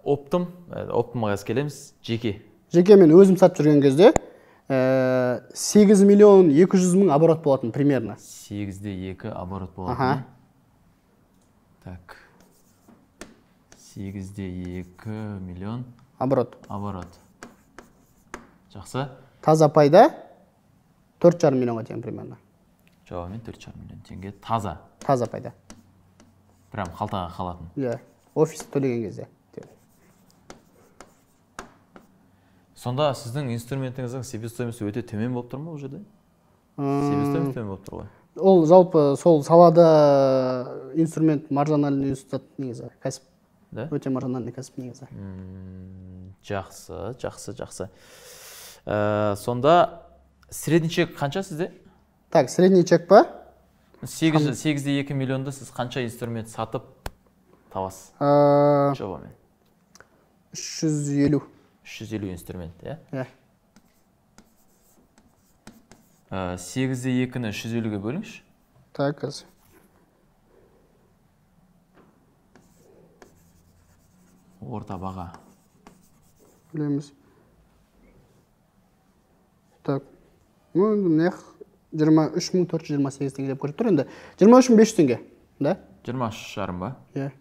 Оптымға келеміз, жеке. Жеке мен өзім сатып жүрген кезде 8 миллион 200 мың оборот болатын примерно. 8,2 оборот болатын. Так. 8,2 миллион оборот. Оборот. Жақсы. Таза пайда 4,5 миллионға дейін примерно. Жауабымен 4,5 миллион теңге таза. Таза пайда. Прям қалтаға қалатын. Иә, офис төлеген кезде. Сонда сіздің инструментіңіздің себестоимости өте төмен болып тұр ма ол жерде? Себестоимость төмен болып тұр ғой. Ол жалпы сол салада инструмент маржинальный инструмент негізі, кәсіп. Да? Өте маржинальный кәсіп негізі. Жақсы, жақсы, жақсы. Сонда средний чек қанша сізде? Так, средний чек па? 8,2 миллионды сіз қанша инструмент сатып табасыз? Жобамен. 350. 350 инструмент, иә? Иә. 8,2-ні 350-ге бөліңізші. Так, қазір. Орта баға. Білеміз. Так, ну, мына 23 428 теңге деп көрсетіп тұр енді. 23 500 теңге, да? 23,5 ба? Иә.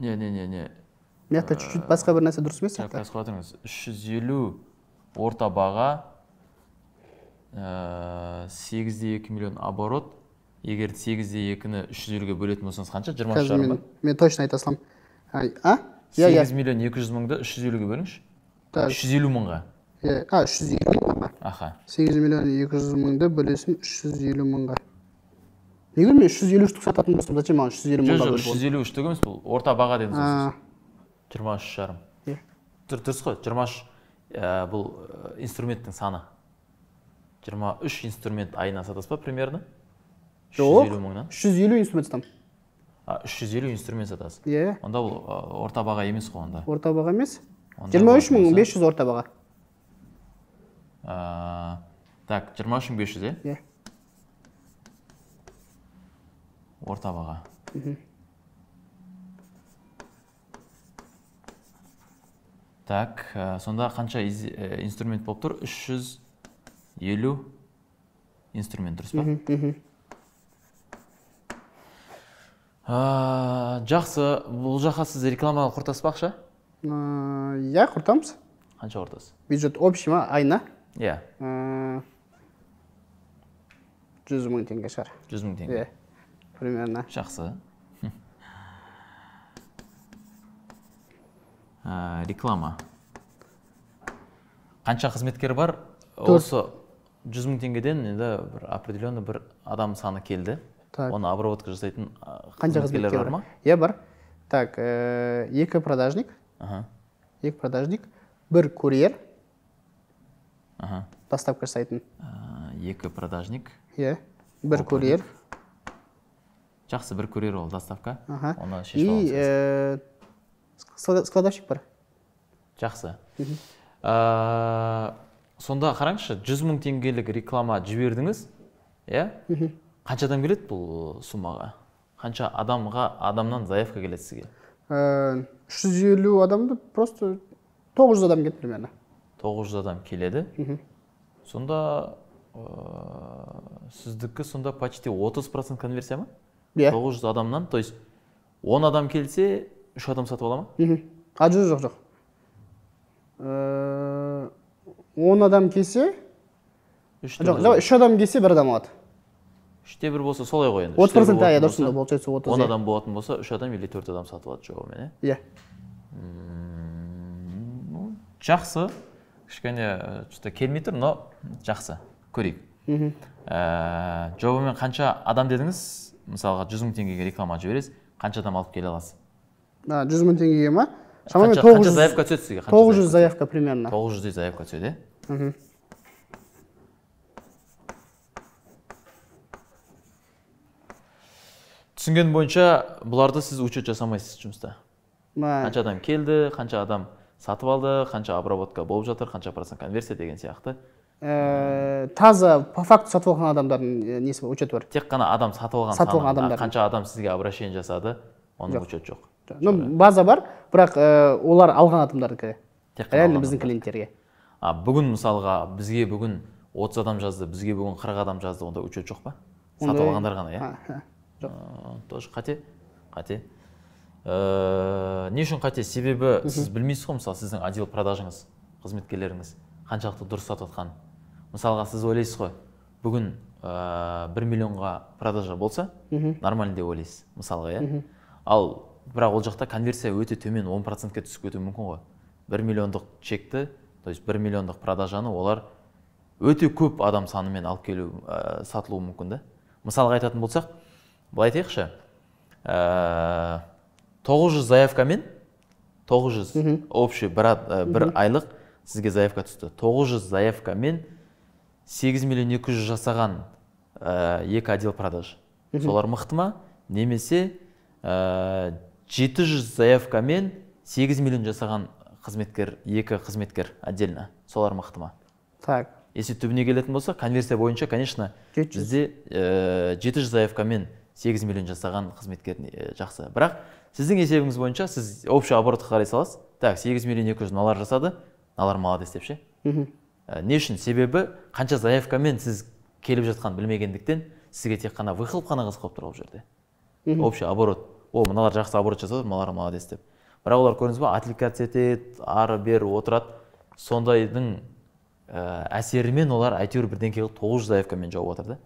Не. Мына жақта чуть-чуть басқа бір нәрсе дұрыс емес сияқты. Қазір қоя тұрыңыз. 350 орта баға, 8,2 миллион оборот. Егер 8,2-ні 350-ге бөлетін болсаңыз қанша? 23,5 ба? Мен точно айта салам. А? Иә, 8 миллион 200 мыңды 350-ге бөліңізші. 350 мыңға. Иә, 350 мыңға. Аха. 8 миллион 200 мыңды бөлесің 350 мыңға. Егер мен 350 штук сататын болсам, зачем маған 350 мыңға бөліп? Жоқ, 350 штук емес, бұл орта баға дедіңіз сіз. 23,5. Иә. Дұрыс қой, 23 бұл инструменттің саны. 23 инструмент айына сатасыз ба примерно? Жоқ, 350 мыңнан. 350 инструмент сатамын. 350 инструмент сатасыз. Иә. Онда бұл орта баға емес қой онда. Орта баға емес. 23 500 орта баға. Так, 23 500, иә? Иә. Орта баға. Так, сонда қанша инструмент болып тұр? 350 инструмент, дұрыс па? Жақсы, бұл жаққа сіз рекламаға құртасыз ба ақша? Иә, құртамыз. Қанша құртасыз? Бюджет общий ма, айына? Иә. 100 мың теңге шығар. 100 мың теңге? Иә, примерно. Жақсы. Реклама. Қанша қызметкер бар? Осы 100 мың теңгеден енді бір определенный бір адам саны келді. Оны обработка жасайтын қызметкерлер бар ма? Иә, бар. Так, 2 продажник. 2 продажник, 1 курьер. Доставка жасайтын. 2 продажник. Иә, 1 курьер. Жақсы, 1 курьер ол доставка. Оны шешіп аламыз. Складовщик бар. Жақсы. Сонда қараңызшы, 100 мың теңгелік реклама жібердіңіз, иә? Қанша адам келеді бұл суммаға? Қанша адамнан заявка келеді сізге? 350 адамды, просто 900 адам келеді примерно. 900 адам келеді. Сонда сіздікі сонда почти 30% конверсия ма? Иә. 900 адамнан, то есть 10 адам келсе, 3 адам сатып ала ма? А, жоқ, жоқ. 10 адам келсе, жоқ, 3 адам келсе, 1 адам алады. 3-те 1 болса солай ғой енді. 30%, иә, дұрыс, сонда получается 30. 10 адам болатын болса, 3 адам или 4 адам сатып алады жобамен, иә? Жақсы. Кішкене что-то келмей тұр, но жақсы. Көрейік. Жобамен қанша адам дедіңіз? Мысалға 100 мың теңгеге реклама жібересіз, қанша адам алып келе аласыз? 100 мың теңгеге ма? Шамамен 900 заявка түседі сізге? 900 заявка примерно. 900 заявка түседі, иә? Түсінген бойынша бұларды сіз учет жасамайсыз жұмыста. Қанша адам келді, қанша адам сатып алды, қанша обработка болып жатыр, қанша процент конверсия деген сияқты. Таза по факту сатып алған адамдардың несі учеті бар. Тек қана адам сатып алған адамдар. Қанша адам сізге обращение жасады, оның учеті жоқ. Ну, база бар, бірақ олар алған адамдардікі. Реально біздің клиенттерге. Бүгін мысалға бізге бүгін 30 адам жазды, бізге бүгін 40 адам жазды, онда учет жоқ па? Сатып алғандар ғана, иә? Жоқ. Тоже қате. Қате. Не үшін қате? Себебі сіз білмейсіз ғой, мысалы, сіздің отдел продажыңыз, қызметкерлеріңіз қаншалықты дұрыс сатып жатқанын. Мысалға, сіз ойлайсыз ғой, бүгін 1 миллионға продажа болса, нормально деп ойлайсыз, мысалға, иә? Ал бірақ ол жақта конверсия өте төмен, 10%-ке түсіп кетуі мүмкін ғой. 1 миллиондық чекті, то есть 1 миллиондық продажаны олар өте көп адам санымен алып келу, сатылуы мүмкін да. Мысалға айтатын болсақ, былай айтайықшы, 900 заявкамен, 900 общий бір айлық сізге заявка түсті. 900 заявкамен 8 миллион 200 жасаған 2 отдел продаж. Солар мықты ма? Немесе 700 заявкамен 8 миллион жасаған қызметкер, 2 қызметкер отдельно. Солар мықты ма? Так. Если түбіне келетін болса, конверсия бойынша, конечно, бізде 700 заявкамен 8 миллион жасаған қызметкер жақсы. Бірақ сіздің есебіңіз бойынша сіз общий оборотқа қарай саласыз. Так, 8 миллион 200 мыналар жасады, мыналар молодец деп ше. Не үшін? Себебі қанша заявкамен сіз келіп жатқанын білмегендіктен сізге тек қана выхлоп қана қызық болып тұр ол жерде. Общий оборот. О, мыналар жақсы оборот жасады, мыналар молодец деп. Бірақ олар көрдіңіз ба, отвлекаться етеді, ары бері отырады. Сондайдың әсерімен олар әйтеуір бірдеңке қылып 900 заявкамен жауып отыр да.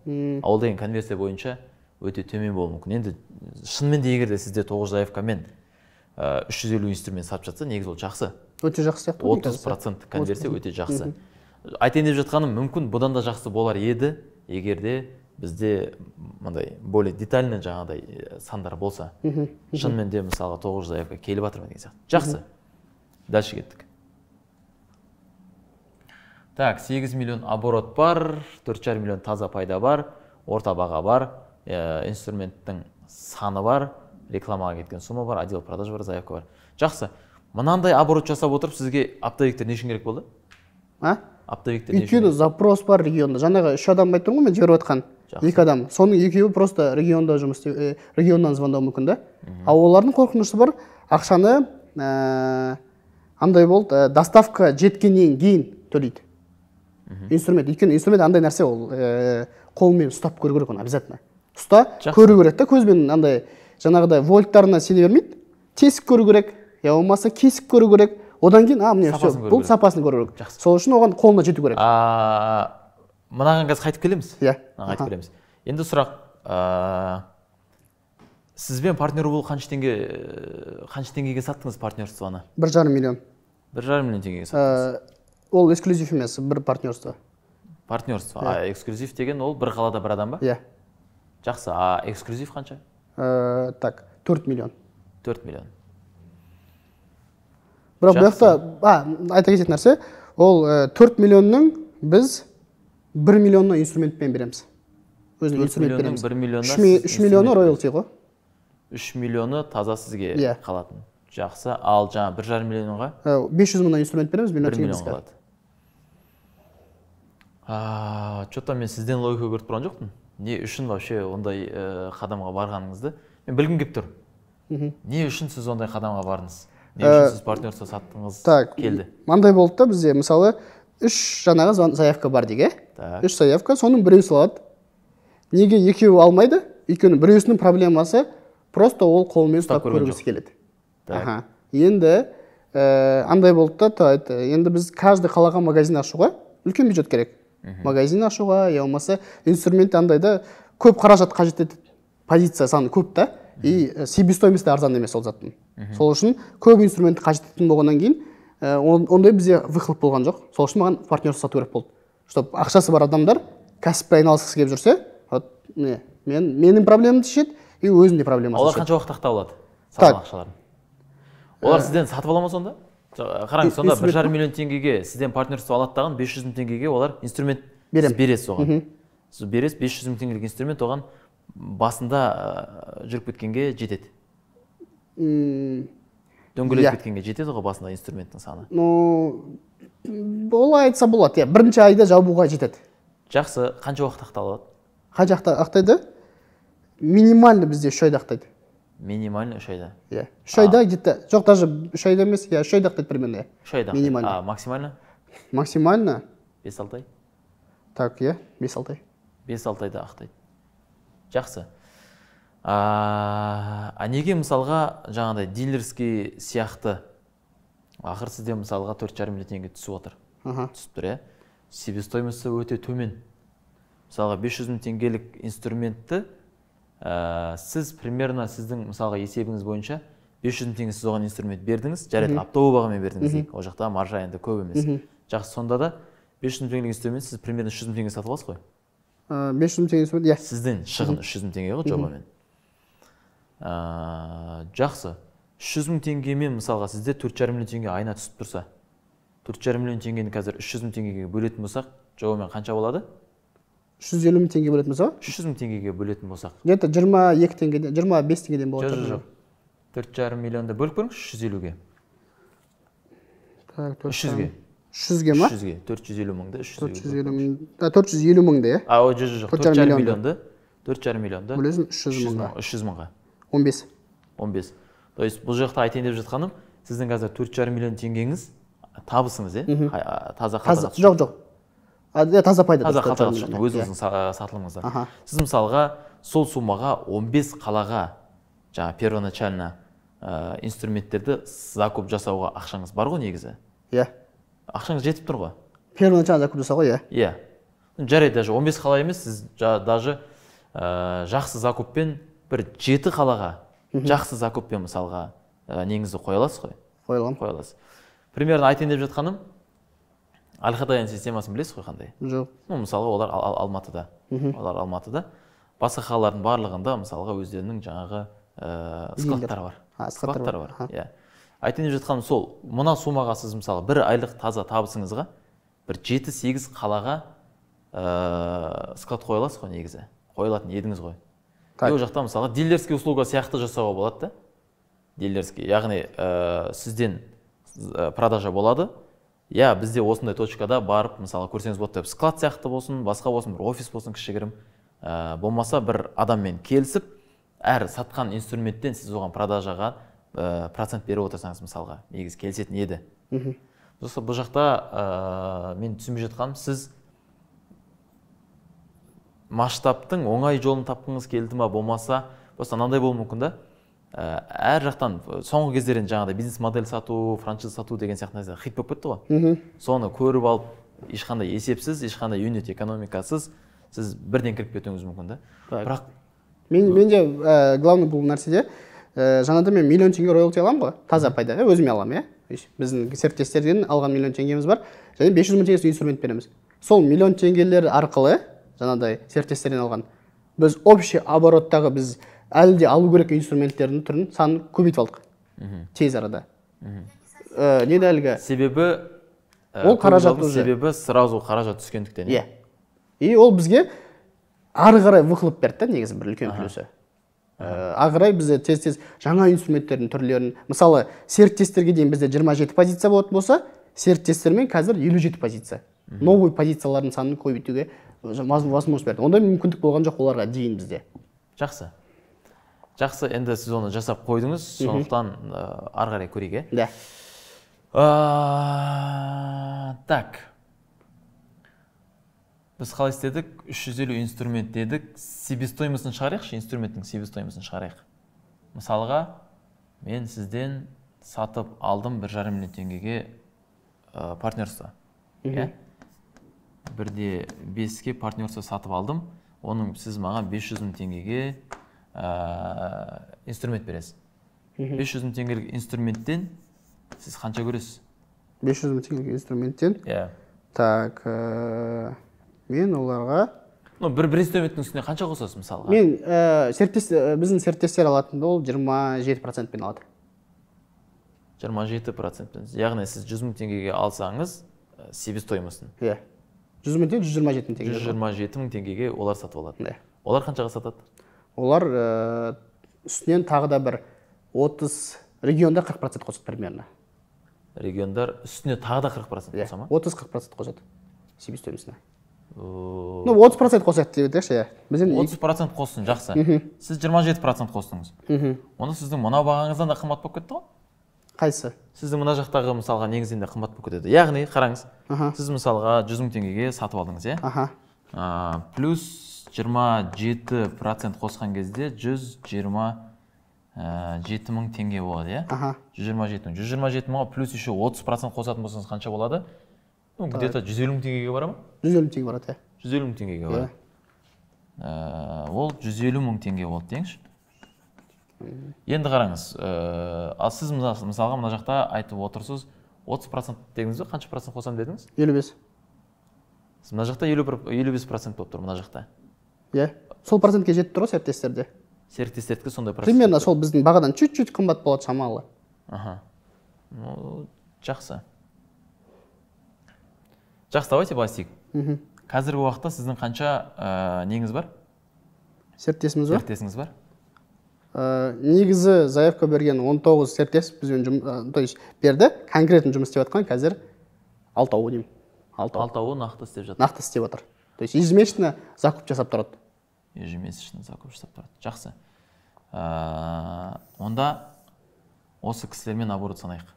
Ал ол деген конверсия бойынша өте төмен болуы мүмкін. Енді шынымен де егер де сізде 900 заявкамен 350 инструмент сатып жатса, негізі ол жақсы. Өте жақсы сияқты. 30% конверсия өте жақсы. Айтайын деп жатқаным, мүмкін бұдан да жақсы болар еді, егер де бізде мындай более детально жаңағыдай сандар болса. Шынымен де мысалға 900 заявка келіп жатыр ма деген сияқты. Жақсы. Дальше кеттік. Так, 8 миллион оборот бар, 4,5 миллион таза пайда бар, орта баға бар, инструменттің саны бар, рекламаға кеткен сумма бар, отдел продаж бар, заявка бар. Жақсы. Мынандай оборот жасап отырып, сізге оптовиктер не үшін керек болды? А? Оптовиктер не үшін? Өйткені запрос бар регионда. Жаңағы 3 адам айтып тұрмын ғой, мен жіберіп жатқан. 2 адам. Соның екеуі просто регионда жұмыс істеу, регионнан звондауы мүмкін да. Ал олардың қорқынышы бар, ақшаны Андай болды, доставка жеткеннен кейін төлейді. Инструмент, өйткені инструмент андай нәрсе, ол қолмен ұстап көру керек оны обязательно. Ұста, көру керек та, көзбен андай жаңағыдай вольттарына сене бермейді. Тесіп көру керек, я болмаса кесіп көру керек. Одан кейін, міне, все, бұл сапасын көру керек. Сол үшін оған қолына жету керек. Мынаған қазір қайтып келеміз? Иә. Қайтып келеміз. Енді сұрақ, сізбен партнер болу қанша теңгеге саттыңыз партнерствоны? 1,5 миллион. 1,5 миллион теңгеге саттыңыз. Ол эксклюзив емес, бір партнерство. Партнерство. А эксклюзив деген ол бір қалада бір адам ба? Иә. Жақсы. А эксклюзив қанша? Так, 4 миллион. 4 миллион. Бірақ бұл жақта, айта кететін нәрсе, ол 4 миллионның біз 1 миллионны инструментпен береміз. Өзінің инструмент береміз. 3 миллионы роялти ғой. 3 миллионы таза сізге қалатын. Жақсы. Ал жаңа 1,5 миллионға? 500 мыңнан инструмент береміз, миллион теңге қалады. Что-то мен сізден логика көріп тұрған жоқпын. Не үшін вообще ондай қадамға барғаныңызды мен білгім келіп тұр. Не үшін сіз ондай қадамға бардыңыз? Не үшін сіз партнерство саттыңыз келді? Мынандай болды да бізде, мысалы, 3 жаңағы заявка бар дейік, 3 заявка, соның біреуі салады. Неге екеуі алмайды? Өйткені біреуісінің проблемасы просто ол қолмен ұстап көргісі келеді. Енді андай болды да, енді біз каждый қалаға магазин ашуға үлкен бюджет керек. Магазин ашуға, я болмаса инструмент андай да көп қаражат қажет етеді. Позиция саны көп та, и себестоимость арзан емес ол заттың. Сол үшін көп инструментті қажет ететін болғаннан кейін ондай бізде выхлоп болған жоқ. Сол үшін маған партнерство сату керек болды. Чтоб ақшасы бар адамдар кәсіппен айналысқысы келіп жүрсе, вот менің проблемамды шешеді, и өзінің де проблемасын шешеді. Олар қанша уақыт ақтап алады сатқан ақшаларын? Олар сізден сатып ала ма сонда? Қараңыз, сонда 1,5 миллион теңгеге сізден партнерство алады дағы, 500 мың теңгеге олар инструмент бересіз оған. Сіз бересіз 500 мың теңгелік инструмент оған басында жүріп кеткенге жетеді. Дөңгелеп кеткенге жетеді ғой басында инструменттің саны. Ну, олай айтса болады, иә. Бірінші айда жабуға жетеді. Жақсы, қанша уақыт ақталады? Қанша ақтайды? Минимально бізде 3 айда ақтайды. Минимально 3 айда? Иә. 3 айда где-то, жоқ, даже 3 айда емес, иә, 3 айда ақтайды примерно. 3 айда. Минимально. А максимально? Максимально? 5-6 ай? Так, иә, 5-6 ай. 5-6 айда ақтайды. Жақсы. А неге мысалға жаңағыдай дилерский сияқты ақыр сізде мысалға 4,5 миллион теңге түсіп отыр. Түсіп тұр, иә. Себестоимости өте төмен. Мысалға 500 мың теңгелік инструментті сіз примерно сіздің мысалға есебіңіз бойынша 500 мың теңге сіз оған инструмент бердіңіз, жарайды, оптовый бағамен бердіңіз дейік. Ол жақта маржа енді көп емес. Жақсы, сонда да 500 мың теңгелік инструмент сіз примерно 300 мың теңге сатып аласыз ғой? 500 мың теңге инструмент, иә. Сіздің шығын 300 мың теңге ғой жобамен. Жақсы. 300 мың теңгемен мысалға сізде 4,5 миллион теңге айна түсіп тұрса, 4,5 миллион теңгені қазір 300 мың теңгеге бөлетін болсақ, жобамен қанша болады? 350 мың теңге бөлетін болсақ? 300 мың теңгеге бөлетін болсақ. Где-то 22 теңгеден, 25 теңгеден болады. Жоқ, жоқ. 4,5 миллионды бөліп көріңізші 350-ге. Так, 300-ге. 300-ге ма? 300-ге. 450 мыңды 300-ге. 450 мың, 450 мыңды, иә? А, жоқ, жоқ, жоқ. 4,5 миллионды. 4,5 миллионды. Бөлесің 300 мыңға. 300 мыңға. 15. 15. То есть бұл жақта айтайын деп жатқаным, сіздің қазір 4,5 миллион теңгеңіз табысыңыз, иә? Таза қалтаға. Жоқ, жоқ. Таза пайда. Таза қалтаға түсіп, өзіңіздің сатылымыңыздан. Сіз мысалға сол суммаға 15 қалаға жаңа первоначально инструменттерді закуп жасауға ақшаңыз бар ғой негізі? Иә. Ақшаңыз жетіп тұр ғой? Первоначально закуп жасауға, иә. Иә. Жарайды, даже 15 қала емес, сіз даже жақсы закуппен бір 7 қалаға жақсы закуппен мысалға неңізді қоя аласыз ғой? Қоя аламын. Қоя аласыз. Примерно айтайын деп жатқаным, Аль-Хадаян системасын білесіз ғой қандай? Жоқ. Ну, мысалға олар Алматыда. Олар Алматыда. Басқа қалалардың барлығында мысалға өздерінің жаңағы складтары бар. Складтары бар. Иә. Айтайын деп жатқаным сол, мына суммаға сіз мысалы бір айлық таза табысыңызға бір 7-8 қалаға склад қоя аласыз ғой негізі. Қоя алатын едіңіз ғой. Ол жақта мысалға дилерский услуга сияқты жасауға болады да. Дилерский, яғни сізден продажа болады. Я, бізде осындай точкада барып, мысалы, көрсеңіз болады деп, склад сияқты болсын, басқа болсын, бір офис болсын кішігірім, болмаса бір адаммен келісіп, әр сатқан инструменттен сіз оған продажаға процент беріп отырсаңыз, мысалға, негізі келісетін еді. Достар, бұл жақта мен түсінбей жатқаным, сіз масштабтың оңай жолын тапқыңыз келді ма, болмаса просто мынандай болуы мүмкін да, әр жақтан соңғы кездерден жаңағыдай бизнес модель сату, франшиза сату деген сияқты нәрсе хит болып кетті ғой. Соны көріп алып, ешқандай есепсіз, ешқандай юнит экономикасыз сіз бірден кіріп кетуіңіз мүмкін да. Бірақ менде главный бұл нәрседе, жаңада мен 1 000 000 теңге роялти аламын ғой, таза пайда, өзіме аламын, иә. Біздің серіктестерден алған 1 000 000 теңгеміз бар, және 500 000 теңгесін инструмент береміз. Сол 1 000 000 теңгелер арқылы жаңағыдай серіктестерден алған біз общий обороттағы біз әлі де алу керек инструменттердің түрін, санын көбейтіп алдық тез арада. Не әлгі? Себебі ол қаражат уже. Себебі сразу қаражат түскендіктен. Иә. И ол бізге ары қарай выхлоп берді да, негізі бір үлкен плюсы. Ары қарай бізде тез-тез жаңа инструменттердің түрлерін, мысалы, серіктестерге дейін бізде 27 позиция болатын болса, серіктестермен қазір 57 позиция. Новый позициялардың санын көбейтуге возможность берді. Ондай мүмкіндік болған жоқ оларға дейін бізде. Жақсы. Жақсы, енді сіз оны жасап қойдыңыз, сондықтан ары қарай көрейік, Да. Так. Біз қалай істедік? 350 инструмент дедік. Себестоимостын шығарайықшы, инструменттің себестоимостын шығарайық. Мысалға, мен сізден сатып алдым 1,5 миллион теңгеге партнерство. Иә? 1,5-ке партнерство сатып алдым. Оның сіз маған 500 мың теңгеге инструмент бересіз. 500 мың теңгелік инструменттен сіз қанша көресіз? 500 мың теңгелік инструменттен? Иә. Так, мен оларға... Ну, бір инструменттің үстіне қанша қосасыз мысалға? Мен біздің серіктестер алатында ол 27%-пен алады. 27%-пен. Яғни сіз 100 мың теңгеге алсаңыз, себестоимостын. Иә. 100 мың теңге, 127 мың теңге. 127 мың теңгеге олар сатып алады. Иә. Олар қаншаға сатады? Олар үстінен тағы да бір 30, регионда 40% қосады примерно. Региондар үстіне тағы да 40% қоса ма? 30-40% қосады себестоимостына. Ну, 30% қосады деп айтайықшы, иә. 30% қоссын, жақсы. Сіз 27% қостыңыз. Онда сіздің мынау бағаңыздан да қымбат болып кетті ғой? Қайсы? Сіздің мына жақтағы мысалға негізінен де қымбат болып кетеді. Яғни, қараңыз, сіз мысалға 100 мың теңгеге сатып алдыңыз, иә? Плюс 27% қосқан кезде 127 мың теңге болады, иә? 127 мың. 127 мыңға плюс еще 30% қосатын болсаңыз қанша болады? Ну, где-то 150 мың теңгеге бара ма? 150 мың теңге барады, иә. 150 мың теңгеге барады. Ол 150 мың теңге болды деңізші. Енді қараңыз, ал сіз мысалға мына жақта айтып отырсыз, 30% дедіңіз бе? Қанша процент қосамын дедіңіз? 55. Сіз мына жақта 55% болып тұр мына жақта. Иә. Сол процентке жетіп тұр ғой серіктестерде. Серіктестердікі сондай процент. Примерно сол біздің бағадан чуть-чуть қымбат болады шамалы. Аха. Ну, жақсы. Жақсы, давайте былай істейік. Қазіргі уақытта сіздің қанша неңіз бар? Серіктесіміз бар? Серіктесіңіз бар? Негізі заявка берген 19 серіктес бізбен, то есть берді, конкретно жұмыс істеп жатқан қазір 6-ауы деймін. 6-ауы нақты істеп жатыр. Нақты істеп жатыр. То есть ежемесячно закуп жасап тұрады. Ежемесячно закуп жасап тұрады. Жақсы. Онда осы кісілермен оборот санайық.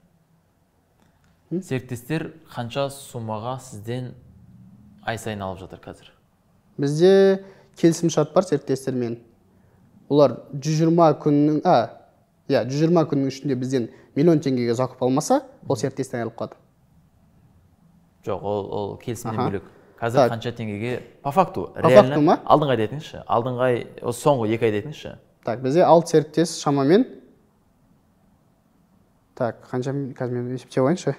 Серіктестер қанша суммаға сізден ай сайын алып жатыр қазір? Бізде келісімшарт бар серіктестермен. Олар 120 күннің, иә, 120 күннің ішінде бізден 1 000 000 теңгеге закуп алмаса, ол серіктестен айырылып қалады. Жоқ, ол келісімнен бөлек. Қазір қанша теңгеге по факту, реально алдыңғы айды айтыңызшы, алдыңғы ай, осы соңғы 2 айды айтыңызшы. Так, бізде 6 серіктес шамамен. Так, қанша, қазір мен есептеп алайыншы.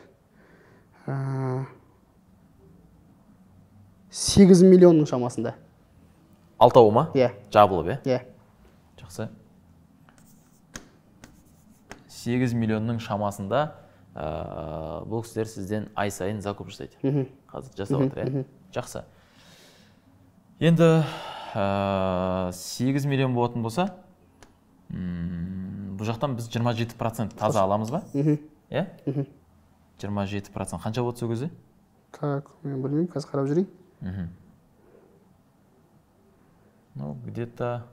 8 миллионның шамасында. Алтауы ма? Иә. Жабылып, иә? Иә. Жақсы. 8 миллионның шамасында бұл кісілер сізден ай сайын закуп жасайды. Қазір жасап отыр, иә? Жақсы. Енді 8 миллион болатын болса, бұл жақтан біз 27% таза аламыз ба? Иә? 27% қанша болды сол кезде? Так, мен білмеймін, қазір қарап жүрейін. Ну, где-то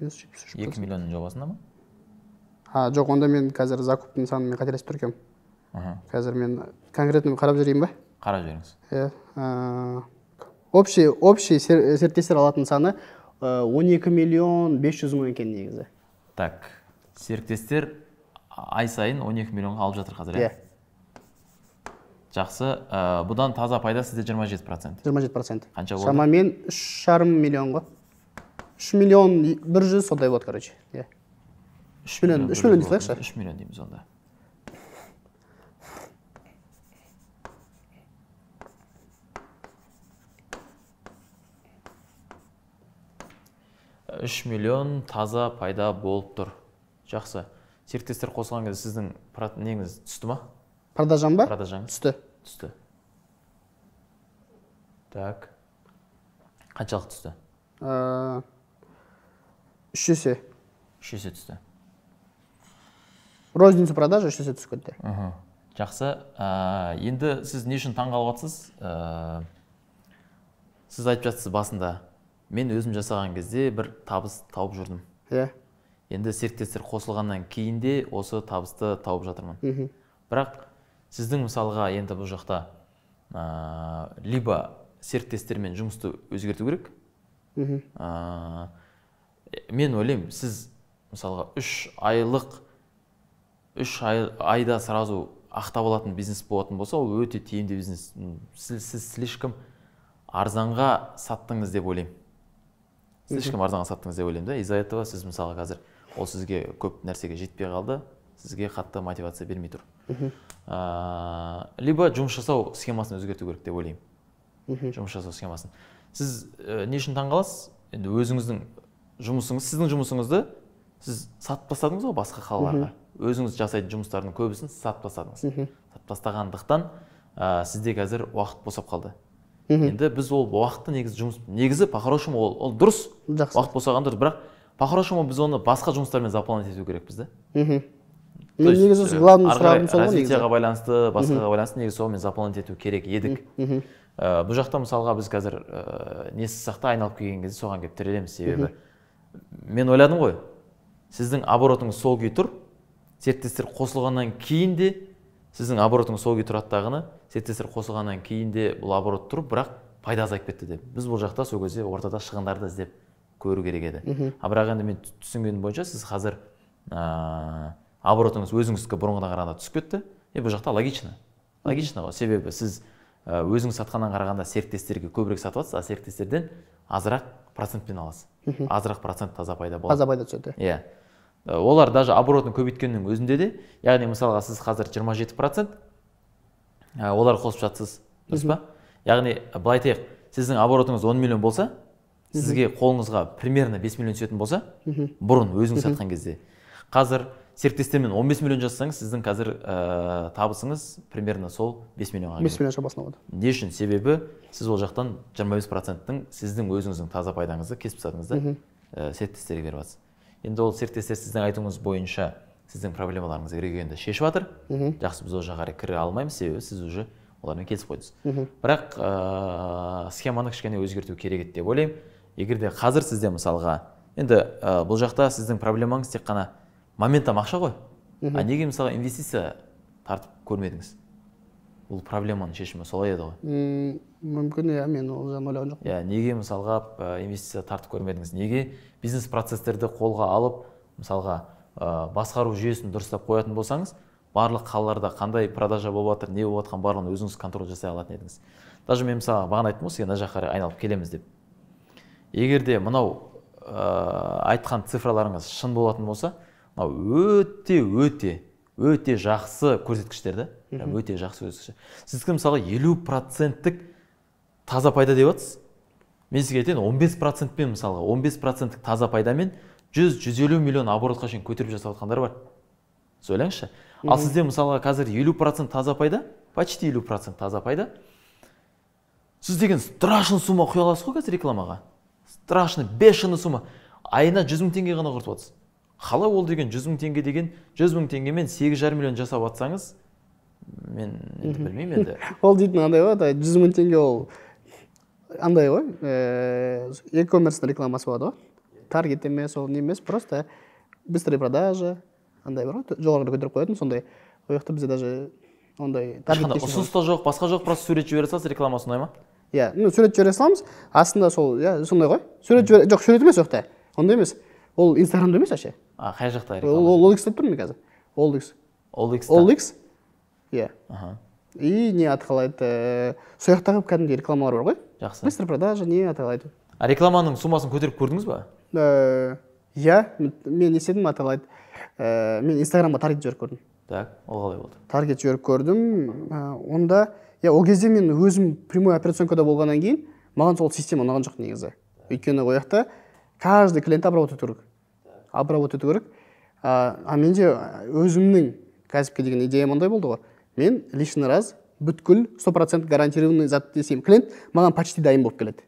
2 миллионның жобасында ма? Жоқ, онда мен қазір закуптың санын қателесіп тұр екенмін. Қазір мен конкретно қарап жіберейін ба? Қарап жіберіңіз. Иә. Общий серіктестер алатын саны 12 миллион 500 мың екен негізі. Так, серіктестер ай сайын 12 миллионға алып жатыр қазір, иә? Жақсы, бұдан таза пайда сізде 27%. 27%. Қанша болды? Шамамен 3,5 миллион ғой. 3 миллион 100 сондай болады, короче. Иә. 3 миллион, 3 миллион дей салайықшы. 3 миллион дейміз онда. 3 миллион таза пайда болып тұр. Жақсы. Серіктестер қосылған кезде сіздің неңіз түсті ма? Продажам ба? Продажаңыз. Түсті. Түсті. Так. Қаншалық түсті? 3 есе. 3 есе түсті. Розницу продажа 3 есе түсіп кетті. Жақсы. Енді сіз не үшін таңғалып жатсыз? Сіз айтып жатсыз басында, мен өзім жасаған кезде бір табыс тауып жүрдім. Иә. Енді серіктестер қосылғаннан кейін де осы табысты тауып жатырмын. Бірақ сіздің мысалға енді бұл жақта либо серіктестермен жұмысты өзгерту керек. Мен ойлаймын, сіз мысалға 3 айлық 3 айда сразу ақтап алатын бизнес болатын болса, ол өте тиімді бизнес. Сіз слишком арзанға саттыңыз деп ойлаймын. Слишком арзанға саттыңыз деп ойлаймын да. Из-за этого сіз мысалға қазір ол сізге көп нәрсеге жетпей қалды, сізге қатты мотивация бермей тұр. Либо жұмыс жасау схемасын өзгерту керек деп ойлаймын. Жұмыс жасау схемасын. Сіз не үшін таңғаласыз? Енді өзіңіздің жұмысыңыз, сіздің жұмысыңызды сіз сатып тастадыңыз ғой басқа қалаларға. Өзіңіз жасайтын жұмыстардың көбісін сатып тастадыңыз. Сатып тастағандықтан сізде қазір уақыт босап қалды. Енді біз ол уақытты негізі жұмыс, негізі по-хорошему ол дұрыс. Уақыт босаған дұрыс, бірақ по-хорошему біз оны басқа жұмыстармен заполнять ету керекпіз да. Мен негізі осы главный сұрағым сол ғой негізі. Развитиеға байланысты, басқаға байланысты негізі сонымен заполнять ету керек едік. Бұл жақта мысалға біз қазір не сызсақ та айналып келген кезде соған келіп тірелеміз, себебі мен ойладым ғой, сіздің оборотыңыз сол күйі тұр, серіктестер қосылғаннан кейін де сіздің оборотыңыз сол күйі тұрады дағыны, серіктестер қосылғаннан кейін де бұл оборот тұрып, бірақ пайда азайып кетті деп. Біз бұл жақта сол кезде ортада шығындарды іздеп көру керек еді. А бірақ енді мен түсінгенім бойынша сіз қазір оборотыңыз өзіңіздікі бұрынғыдан қарағанда түсіп кетті. Бұл жақта логично. Логично ғой, себебі сіз өзіңіз сатқаннан қарағанда серіктестерге көбірек сатып жатсыз, а серіктестерден азырақ процентпен аласыз. Азырақ процент таза пайда болады. Таза пайда түседі. Иә. Олар даже оборотын көбейткеннің өзінде де, яғни мысалға сіз қазір 27% олар қосып жатсыз, дұрыс па? Яғни былай айтайық, сіздің оборотыңыз 10 миллион болса, сізге қолыңызға примерно 5 миллион түсетін болса, бұрын өзіңіз сатқан кезде. Қазір серіктестермен 15 миллион жасасаңыз, сіздің қазір табысыңыз примерно сол 5 миллионға. 5 миллион шамасында болады. Не үшін? Себебі сіз ол жақтан 25%-тің сіздің өзіңіздің таза пайдаңызды кесіп тастадыңыз да, серіктестерге беріп жатсыз. Енді ол серіктестер сіздің айтуыңыз бойынша сіздің проблемаларыңызды регионда шешіп жатыр. Жақсы, біз ол жаққа қарай кіре алмаймыз, себебі сіз уже олармен келісіп қойдыңыз. Бірақ схеманы кішкене өзгерту керек еді деп ойлаймын. Егер де қазір сізде мысалға, енді бұл жақта сіздің проблемаңыз тек қана моментом ақша ғой. А неге мысалға инвестиция тартып көрмедіңіз? Бұл проблеманың шешімі солай еді ғой. Мүмкін, иә, мен ол жағын ойлаған жоқпын. Иә, неге мысалға инвестиция тартып көрмедіңіз? Неге бизнес процестерді қолға алып, мысалға басқару жүйесін дұрыстап қоятын болсаңыз, барлық қалаларда қандай продажа болып жатыр, не болып жатқан барлығын өзіңіз контроль жасай алатын едіңіз. Даже мен мысалға бағана айттым ғой сізге, мына жаққа қарай айналып келеміз деп. Егер де мынау айтқан цифраларыңыз шын болатын болса, мынау өте өте өте жақсы көрсеткіштер да, өте жақсы көрсеткіштер. Сіздікі мысалға 50%-тік таза пайда деп жатсыз. Мен сізге айтайын, 15%-пен мысалға, 15%-тік таза пайдамен 100-150 миллион оборотқа шейін көтеріп жасап жатқандар бар. Сіз ойлаңызшы. Ал сізде мысалға қазір 50% таза пайда, почти 50% таза пайда. Сіз деген страшный сумма құя аласыз ғой қазір рекламаға. Страшный, бешеный сумма. Айына 100 мың теңге ғана құртып жатсыз. Қалай ол деген 100 мың теңге деген 100 мың теңгемен 8,5 миллион жасап атсаңыз, мен енді білмеймін енді. Ол дейтін андай ғой, 100 мың теңге ол андай ғой, e-commerce рекламасы болады ғой. Таргет емес, ол не емес, просто быстрый продажа, андай бар ғой, жоғары көтеріп қоятын сондай. Ол жақта бізде даже Ондай таргет ұсыныс та жоқ, басқа жоқ, просто сурет жібере саласыз, рекламасы ұнай ма? Иә, ну сурет жібере саламыз. Астында сол, иә, сондай ғой. Сурет жібер, жоқ, сурет емес ол жақта. Ондай емес. Ол Инстаграмда емес вообще. А, қай жақта реклама? Ол OLX деп тұрмын мен қазір. OLX. OLX. OLX. Иә. И не атқалайды, сол жақтағы кәдімгідей рекламалар бар ғой. Жақсы. Быстро продажа, не аталайды. А рекламаның суммасын көтеріп көрдіңіз ба? Иә, мен не істедім, аталайды. Мен Инстаграмға таргет жіберіп көрдім. Так, ол қалай болды? Таргет жіберіп көрдім. Онда, иә, ол кезде мен өзім прямой операционкада болғаннан кейін маған сол система ұнаған жоқ негізі. Өйткені ол жақта каждый клиентті обработать ету керек. Обработать ету керек. А менде өзімнің кәсіпке деген идеям ондай болды ғой. Мен лишний раз бүткіл 100% гарантированный зат десем, клиент маған почти дайын болып келеді.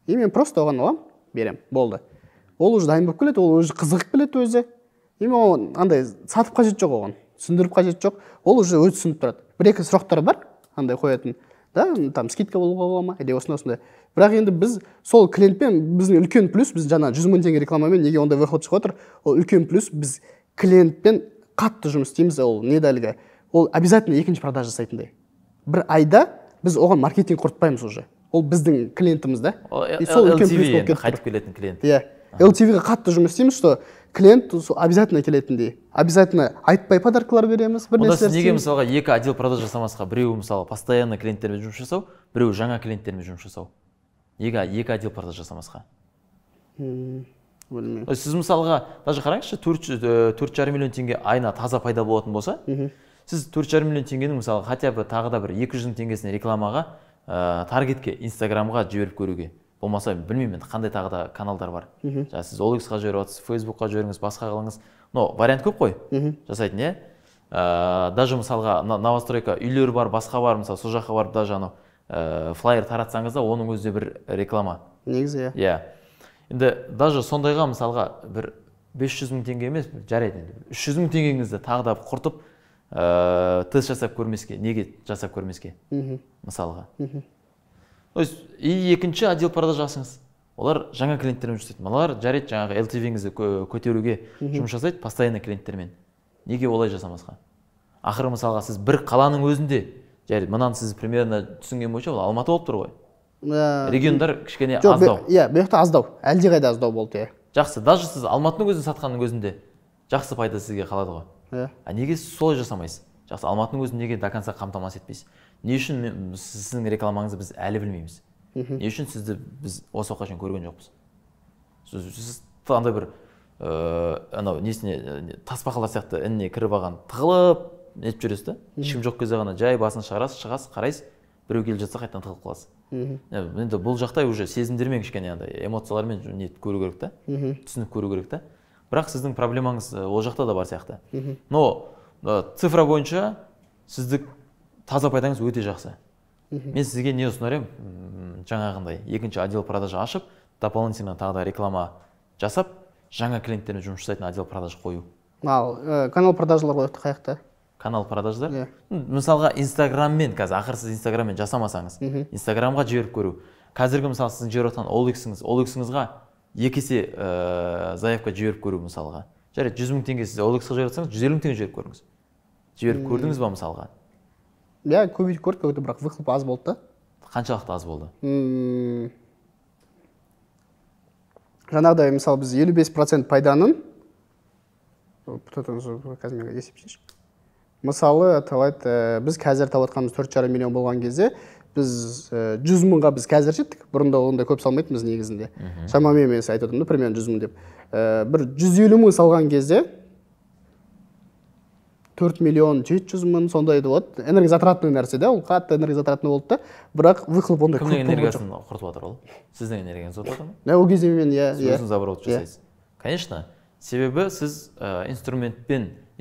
И мен просто оған аламын, беремін, болды. Ол уже дайын болып келеді, ол уже қызығып келеді өзі. И мен оған андай сатып қажет жоқ оған, түсіндіріп қажет жоқ, ол уже өзі түсініп тұрады. Бір-екі сұрақтар бар, андай қоятын, да, там скидка болуға бола ма, или осындай осындай. Бірақ енді біз сол клиентпен, біздің үлкен плюс, біз жаңа 100 мың теңге рекламамен неге ондай выхлоп шығып отыр, ол үлкен плюс, біз клиентпен қатты жұмыс істейміз, ол не дәлгі, ол обязательно екінші продажа жасайтындай. Бір айда біз оған маркетинг құртпаймыз уже. Ол біздің клиентіміз да. И сол үлкен плюс болып кетті. Қайтып келетін клиент. Иә. LTV-ға қатты жұмыс істейміз, что клиент обязательно келетіндей. Обязательно айтпай подаркалар береміз, бір нәрсе. Онда сіз неге мысалға екі отдел продаж жасамасқа? Біреуі мысалы постоянно клиенттермен жұмыс жасау, біреуі жаңа клиенттермен жұмыс жасау. Неге екі отдел продаж жасамасқа? Білмеймін. Сіз мысалға даже қараңызшы, 4,5 миллион теңге айына таза пайда болатын болса, сіз 4,5 миллион теңгенің мысалы хотя бы тағы да бір 200 мың теңгесін рекламаға, таргетке, Инстаграмға жіберіп көруге. Болмаса, білмеймін енді қандай тағы да каналдар бар. Жаңа сіз OLX-қа жіберіп жатсыз, Фейсбукқа жіберіңіз, басқа қылыңыз. Но вариант көп қой жасайтын, иә? Даже мысалға новостройка үйлер бар, басқа бар, мысалы сол жаққа барып даже анау флайер таратсаңыз да, оның өзі де бір реклама. Негізі, иә. Иә. Енді даже сондайға мысалға бір 500 мың теңге емес, жарайды енді 300 мың теңгеңізді тағы да құртып, тест жасап көрмеске, неге жасап көрмеске? Мысалға. То есть, и екінші отдел продаж жасыңыз. Олар жаңа клиенттермен жұмыс жасайды. Мыналар жарайды жаңағы LTV-іңізді көтеруге жұмыс жасайды, постоянно клиенттермен. Неге олай жасамасқа? Ақыры мысалға сіз бір қаланың өзінде, жарайды, мынаны сіз примерно түсінген бойынша ол Алматы болып тұр ғой. Региондар кішкене аздау. Иә, бұл жақта аздау. Әлдеқайда аздау болды, иә. Жақсы, даже сіз Алматының өзін сатқанның өзінде жақсы пайда сізге қалады ғой. Иә. А неге сіз солай жасамайсыз? Жақсы, Алматының өзін неге до конца қамтамасыз етпейсіз? Не үшін сіздің рекламаңызды біз әлі білмейміз? Не үшін сізді біз осы уақытқа шейін көрген жоқпыз? Сіз андай бір анау несіне тасбақалар сияқты ініне кіріп алған тығылып нетіп жүресіз да? Ешкім жоқ кезде ғана жай басын шығарасыз, шығасыз, қарайсыз, біреу келіп жатса қайтадан тығылып қаласыз. Енді бұл жақта уже сезімдермен кішкене андай эмоциялармен нетіп көру керек та, түсініп көру керек та. Бірақ сіздің проблемаңыз ол жақта да бар сияқты. Но цифра бойынша сізді таза пайдаңыз өте жақсы. Мен сізге не ұсынар едім? Жаңағындай екінші отдел продажа ашып, дополнительно тағы да реклама жасап, жаңа клиенттермен жұмыс жасайтын отдел продаж қою. Ал канал продажалар қояды қаяқта? Канал продажалар? Мысалға Инстаграммен қазір ақыры сіз Инстаграммен жасамасаңыз, Инстаграмға жіберіп көру. Қазіргі мысалы сіздің жіберіп жатқан OLX-іңіз, OLX-іңізға екі есе заявка жіберіп көру мысалға. Жарайды, 100 мың теңге сіз OLX-қа жіберіп жатсаңыз, 150 мың теңге жіберіп көріңіз. Жіберіп көрдіңіз ба мысалға? Иә, көбейтіп көрдік, көбейтіп, бірақ выхлоп аз болды да. Қаншалықты аз болды? Жаңағыдай, мысалы, біз 55% пайданың, қазір мен есептейінші. Мысалы, біз қазір тауып жатқанымыз 4,5 миллион болған кезде, біз 100 мыңға біз қазір жеттік, бұрында ондай көп салмайтынбыз негізінде. Шамамен мен айтып отырмын да, примерно 100 мың деп. Бір 150 мың салған кезде 4 миллион 700 мың сондай болады. Энергозатратный нәрсе да, ол қатты энергозатратный болды да, бірақ выхлоп ондай көп Кімнің болған жоқ. энергиясын құртып жатыр ол? Сіздің энергияңызды құртып жатыр ма? Ол кезде мен, иә, Сіз өзіңіз оборот жасайсыз. Конечно, себебі сіз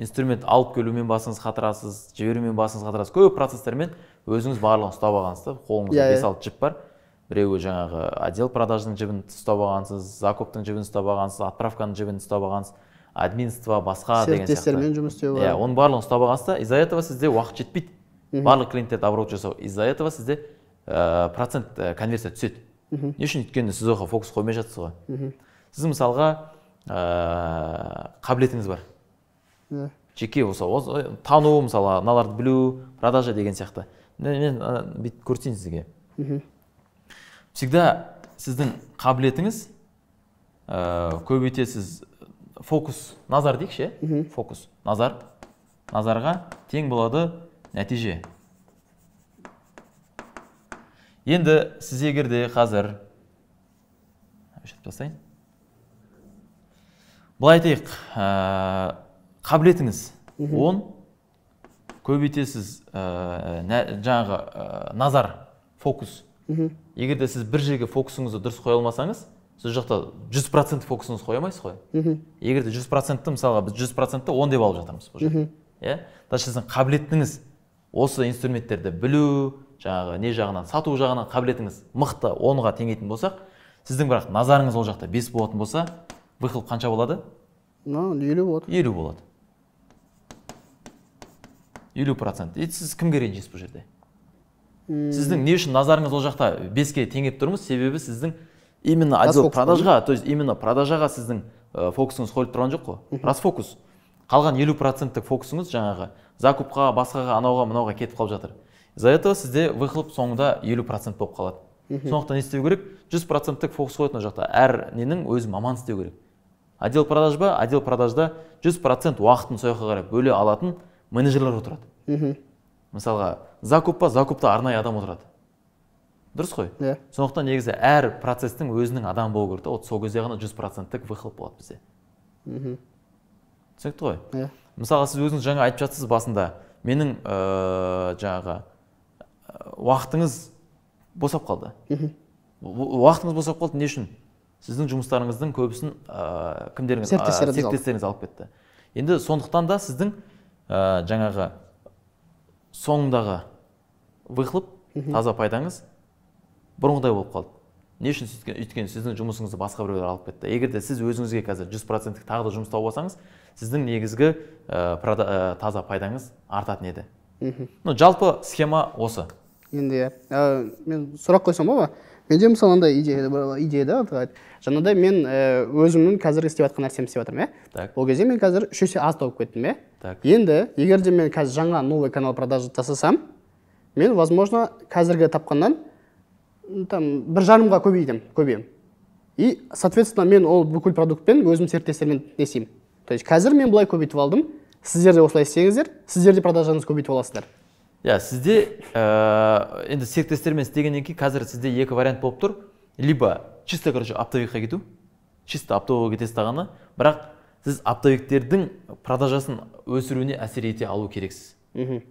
инструмент алып келумен басыңыз қатырасыз, жіберумен басыңыз қатырасыз. Көп процесстермен өзіңіз барлығын ұстап алғансыз да, қолыңызда 5-6 жіп бар. Біреуі жаңағы отдел продажының жібін ұстап алғансыз, закуптың жібін ұстап алғансыз, отправканың жібін ұстап алғансыз, админство, басқа деген сияқты. Серіктестермен жұмыс істеу бар. Иә, оның барлығын ұстап алғансыз да, из-за этого сізде уақыт жетпейді. Барлық клиенттерді оборот жасау. Из-за этого сізде процент конверсия түседі. Не үшін? Өйткені сіз оған фокус қоймай жатсыз ғой. Сіз мысалға қабілетіңіз бар. Жеке осы тану, мысалы, мыналарды білу, продажа деген сияқты. Мен бүйтіп көрсетейін сізге. Всегда сіздің қабілетіңіз көбейтесіз фокус, назар дейікші, фокус, назар, назарға тең болады нәтиже. Енді сіз егер де қазір өшіріп тастайын. Былай айтайық, қабілетіңіз 10, көбейтесіз жаңағы назар, фокус. Егер де сіз бір жерге фокусыңызды дұрыс қоя алмасаңыз, сіз жақта 100% фокусыңызды қоя алмайсыз ғой. Егер де 100%-ті, мысалға, біз 100%-ті 10 деп алып жатырмыз бұл жерде. Иә? Даже сіздің қабілетіңіз осы инструменттерді білу, жаңағы не жағынан, сату жағынан қабілетіңіз мықты 10-ға теңейтін болсақ, сіздің бірақ назарыңыз ол жақта 5 болатын болса, выхлоп қанша болады? 50 болады. 50 болады. 50%. И сіз кімге ренжисіз бұл жерде? Сіздің не үшін назарыңыз ол жақта 5-ке теңеп тұрмыз? Себебі сіздің именно отдел продажға, то есть именно продажаға сіздің фокусыңыз қойылып тұрған жоқ қой. Расфокус. Қалған 50%-тік фокусыңыз жаңағы закупқа, басқаға, анауға, мынауға кетіп қалып жатыр. Из-за этого сізде выхлоп соңында 50% болып қалады. Сондықтан не істеу керек? 100%-тік фокус қоятын ол жақта. Әр ненің өз маман істеу керек. Отдел продаж ба? Отдел продажда 100% уақытын сол жаққа қарай бөле алатын менеджерлер отырады. Мысалға, закуп па? Закупта арнайы адам отырады. Дұрыс қой? Yeah. Сондықтан негізі әр процестің өзінің адамы болу керек. Вот сол кезде ғана 100%-тік выхлоп болады бізде. Түсінікті ғой? Yeah. Мысалға, сіз өзіңіз жаңа айтып жатсыз басында, менің жаңағы уақытыңыз босап қалды. Уақытыңыз босап қалды не үшін? Сіздің жұмыстарыңыздың көбісін кімдеріңіз, серіктестеріңіз алып кетті. Енді сондықтан да сіздің жаңағы соңындағы выхлоп, таза пайдаңыз бұрынғыдай болып қалды. Не үшін? Өйткені сіздің жұмысыңызды басқа біреулер алып кетті. Егер де сіз өзіңізге қазір 100%-тік тағы да жұмыс тауып алсаңыз, сіздің негізгі таза пайдаңыз артатын еді. Ну, жалпы схема осы. Енді мен сұрақ қойсам ба? Менде мысалы андай идея да, жаңағыдай мен өзімнің қазір істеп жатқан нәрсемді істеп жатырмын, иә? Ол кезде мен қазір 3 есе аз тауып кеттім, иә? Енді егер де мен қазір жаңа новый канал продажа жасасам, мен, возможно, қазіргі тапқаннан там 1,5-ға көбейем. И, соответственно, мен ол бүкіл продуктпен өзім серіктестермен не істеймін. То есть қазір мен былай көбейтіп алдым, сіздер де осылай істеңіздер, сіздер де продажаңызды көбейтіп аласыздар. Иә, сізде енді серіктестермен істегеннен кейін қазір сізде екі вариант болып тұр. Либо чисто, короче, оптовикқа кету, чисто оптовыға кетесіз дағаны, бірақ сіз оптовиктердің продажасын өсіруіне әсер ете алу керексіз. То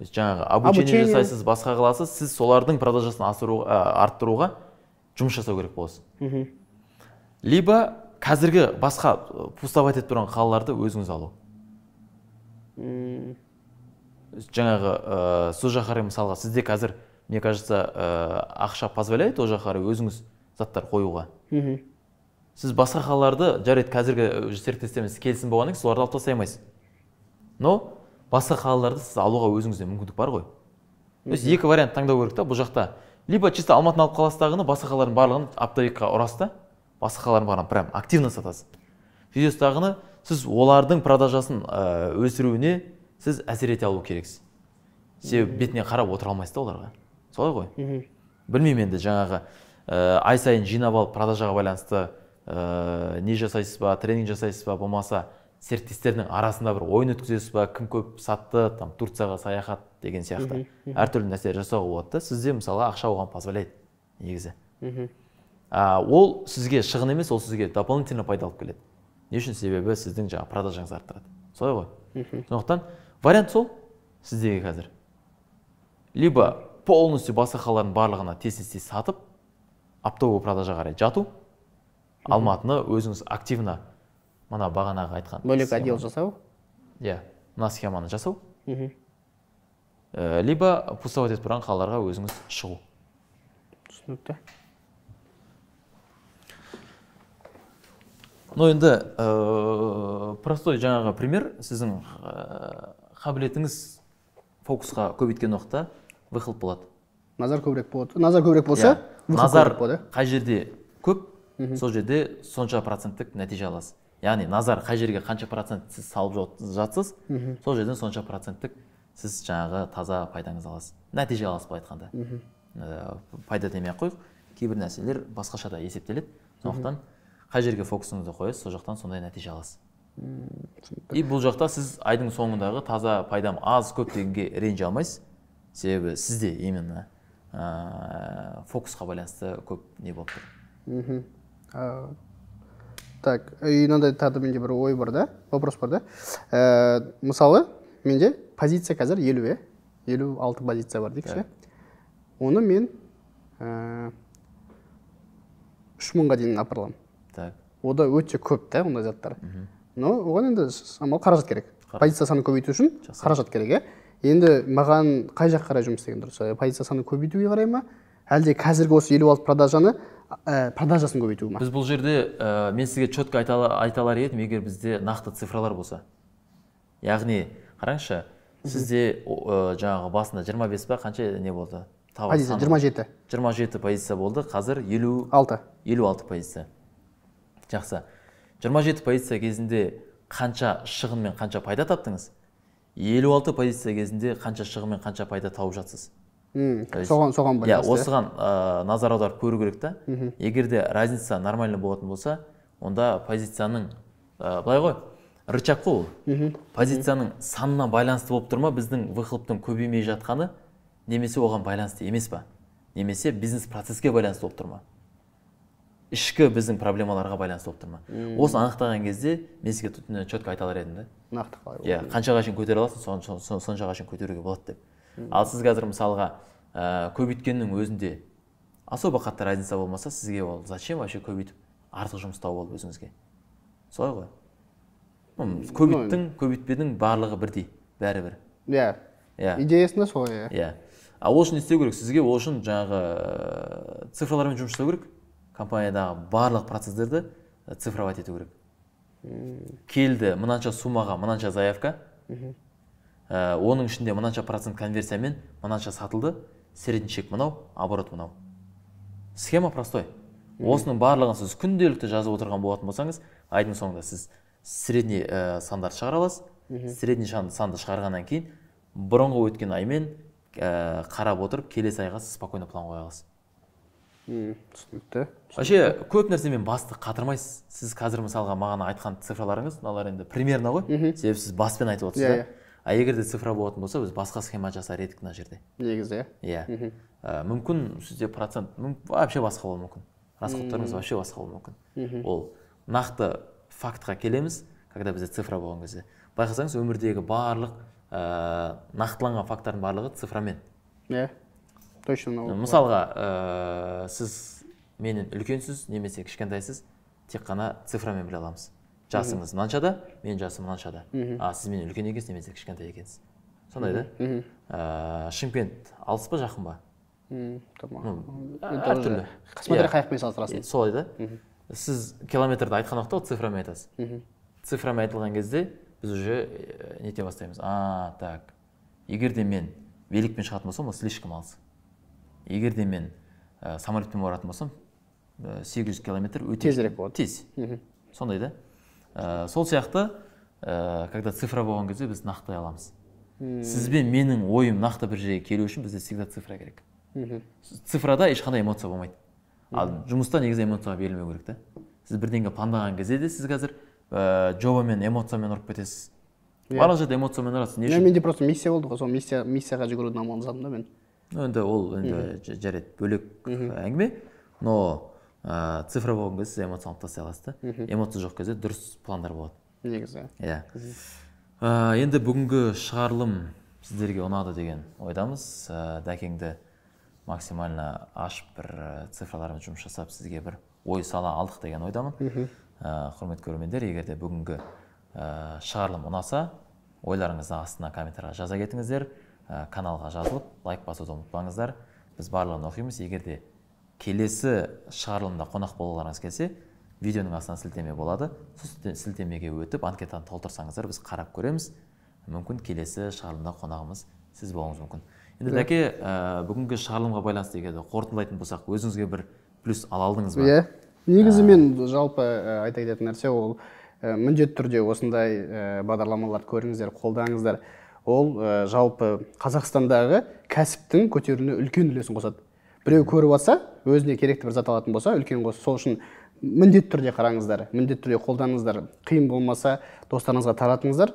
есть жаңағы обучение жасайсыз, басқа қыласыз, сіз солардың продажасын арттыруға жұмыс жасау керек боласыз. Либо қазіргі басқа пустовать етіп тұрған қалаларды өзіңіз алу. Жаңағы сол жаққа қарай, мысалға, сізде қазір, мне кажется, ақша позволяет ол жаққа қарай өзіңіз заттар қоюға. Сіз басқа қалаларды, жарайды, қазіргі серіктестермен келісім болғаннан кейін соларды алып тастай алмайсыз. Но басқа қалаларды сіз алуға өзіңізде мүмкіндік бар ғой. То есть екі вариант таңдау керек та бұл жақта. Либо чисто Алматыны алып қаласыз дағыны, басқа қалалардың барлығын оптовикқа ұрасыз да, басқа қалалардың барлығын прям активно сатасыз. Сөйтесіз дағыны, сіз олардың продажасын өсіруіне сіз әсер ете алу керексіз. Себебі бетіне қарап отыра алмайсыз да оларға. Солай ғой? Білмеймін енді жаңағы ай сайын жинап алып продажаға байланысты не жасайсыз ба, тренинг жасайсыз ба, болмаса серіктестердің арасында бір ойын өткізесіз ба, кім көп сатты, там Турцияға саяхат деген сияқты. Әртүрлі нәрселер жасауға болады да. Сізде мысалы ақша оған позволяет негізі. Ол сізге шығын емес, ол сізге дополнительно пайда алып келеді. Не үшін? Себебі сіздің жаңа продажаңыз арттырады. Солай ғой? Сондықтан вариант сол сіздегі қазір. Либо полностью басқа қалалардың барлығына тез-тез сатып, оптовый продажаға қарай жату, Алматыны өзіңіз активно мына бағанағы айтқан бөлек отдел жасау. Иә, мына схеманы жасау. Либо пустовать етіп тұрған қалаларға өзіңіз шығу. Түсінікті. Но енді простой жаңағы пример, сіздің қабілетіңіз фокусқа көбейткен уақытта выхлоп болады. Назар көбірек болады. Назар көбірек болса, назар қай жерде көп, сол жерде сонша проценттік нәтиже аласыз. Яғни назар қай жерге қанша процент сіз салып жатсыз, сол жерден сонша проценттік сіз жаңағы таза пайдаңызды аласыз, нәтиже аласыз. Былай айтқанда, пайда демей ақ қояйық, кейбір нәрселер басқаша да есептеледі. Сондықтан қай жерге фокусыңызды қоясыз, сол жақтан сондай нәтиже аласыз. И бұл жақта сіз айдың соңындағы таза пайдам аз, көп дегенге ренжи алмайсыз, себебі сізде именно фокусқа байланысты көп не болып тұр. Так, и мынандай тағы да менде бір ой бар да, вопрос бар да. Мысалы, менде позиция қазір 50, иә, 56 позиция бар дейікші. Оны мен 3000-ға дейін апара аламын. Ода өте көп та ондай заттар, но оған енді шамалы қаражат керек. Позиция санын көбейту үшін қаражат керек, иә. Енді маған қай жаққа қарай жұмыс істеген дұрыс? Позиция санын көбейтуге қарай ма, әлде қазіргі осы 56 продажаны, продажасын көбейту ма? Біз бұл жерде, мен сізге четко айта алар едім, егер бізде нақты цифралар болса. Яғни қараңызшы, сізде жаңағы басында 25 па, қанша не болды, товар Позиция саны? 27. 27 позиция болды, қазір елу алты. 56 позиция. Жақсы, 27 позиция кезінде қанша шығын мен қанша пайда таптыңыз? 56 позиция кезінде қанша шығын мен қанша пайда тауып жатсыз? То есть- Соған байланысты, иә? Осыған назар аударып көру керек та. Егер де разница нормально болатын болса, онда позицияның, былай ғой, рычаг қой ол, позицияның санына байланысты болып тұр ма біздің выхлоптың көбеймей жатқаны, немесе оған байланысты емес па, немесе бизнес процесске байланысты болып тұр ма, ішкі біздің проблемаларға байланысты болып тұр ма? Осыны анықтаған кезде мен сізге четко айта алар едім да. Нақты қалай? Иә, қаншаға шейін көтере аласың, соншаға шейін көтеруге болады деп. Ал сіз қазір мысалға, көбейткеннің өзінде особо қатты разница болмаса, сізге ол зачем вообще көбейтіп, артық жұмыс тауып алып өзіңізге? Солай ғой? Ну, көбейттің, көбейтпедің, барлығы бірдей, бәрібір. Иә. Идеясында солай, иә. Иә, а ол үшін не істеу керек сізге? Ол үшін жаңағы цифралармен жұмыс жасау керек. Компаниядағы барлық процесстерді цифровать ету керек. Келді мынанша суммаға мынанша заявка, оның ішінде мынанша процент конверсиямен мынанша сатылды, средний чек мынау, оборот мынау. Схема простой. Осының барлығын сіз күнделікті жазып отырған болатын болсаңыз, айдың соңында сіз средний сандарды шығара аласыз. Средний санды шығарғаннан кейін бұрынғы өткен аймен қарап отырып, келесі айға сіз спокойно план қоя аласыз. Түсінікті. Вообще көп нәрсемен басты қатырмайсыз. Сіз қазір мысалға маған айтқан цифраларыңыз мыналар енді примерно ғой, себебі сіз баспен айтып отырсыз да. А егер де цифра болатын болса, біз басқа схема жасар едік мына жерде. Негізі, иә. Иә. Мүмкін сізде процент вообще басқа болуы мүмкін, расходтарыңыз вообще басқа болуы мүмкін. Ол нақты фактқа келеміз, когда бізде цифра болған кезде. Байқасаңыз, өмірдегі барлық нақтыланған факттардың барлығы цифрамен. Иә, точно мынау. Мысалға, сіз менен үлкенсіз немесе кішкентайсыз, тек қана цифрамен біле аламыз. Жасыңыз мынаншада, менің жасым мынаншада, а сіз менен үлкен екенсіз немесе кішкентай екенсіз, сондай да. Шымкент алыс па, жақын ба? Тамам. Ну, Это әртүрлі. уже смотря қаяқпен салыстырасың. Солай да. Сіз километрді айтқан уақытта ол цифрамен айтасыз. Цифрамен айтылған кезде біз уже нете бастаймыз: а так, егер де мен великпен шығатын болсам, ол слишком алыс, егер де мен самолетпен баратын болсам, 800 километр өте Тезірек болады. тез. Сондай да. Сол сияқты, когда цифра болған кезде, біз нақтай аламыз. Сіз бен менің ойым нақты бір жерге келу үшін бізде всегда цифра керек. Цифрада ешқандай эмоция болмайды. Ал жұмыста негізі эмоцияға берілмеу керек та. Сіз бірдеңе пландаған кезде де сіз қазір жобамен, эмоциямен ұрып кетесіз. Барлық жерде эмоциямен ұрасыз. Не үшін? Менде просто миссия болды ғой, сол миссияға жүгірудің амалын жасадым да мен. Ну, енді ол енді жарайды, бөлек әңгіме. Но цифра болған кезде сіз эмоция алып тастай аласыз да. Эмоция жоқ кезде дұрыс пландар болады. Негізі. Иә. Енді бүгінгі шығарылым сіздерге ұнады деген ойдамыз. Дәкеңді максимально ашып, бір цифралармен жұмыс жасап, сізге бір ой сала алдық деген ойдамын. Құрметті көрермендер, егер де бүгінгі шығарылым ұнаса, ойларыңызды астына комментарийға жаза кетіңіздер. Каналға жазылып, лайк басуды ұмытпаңыздар. Біз барлығын оқимыз. Егер де келесі шығарылымда қонақ болғыларыңыз келсе, видеоның астына сілтеме болады. Сол сілтемеге өтіп, анкетаны толтырсаңыздар, біз қарап көреміз. Мүмкін, келесі шығарылымда қонағымыз сіз болуыңыз мүмкін. Енді, Дәке, бүгінгі шығарылымға байланысты егер де қорытындылайтын болсақ, өзіңізге бір плюс ала алдыңыз ба? Иә. Негізі мен жалпы айта кететін нәрсе ол, Міндетті түрде осындай бағдарламаларды көріңіздер, қолдаңыздар. Ол жалпы Қазақстандағы кәсіптің көтерілуіне үлкен үлесін қосады. Біреу көріп алса, өзіне керекті бір зат алатын болса, үлкен қос. Сол үшін міндетті түрде қараңыздар, міндетті түрде қолданыңыздар. Қиын болмаса, достарыңызға таратыңыздар.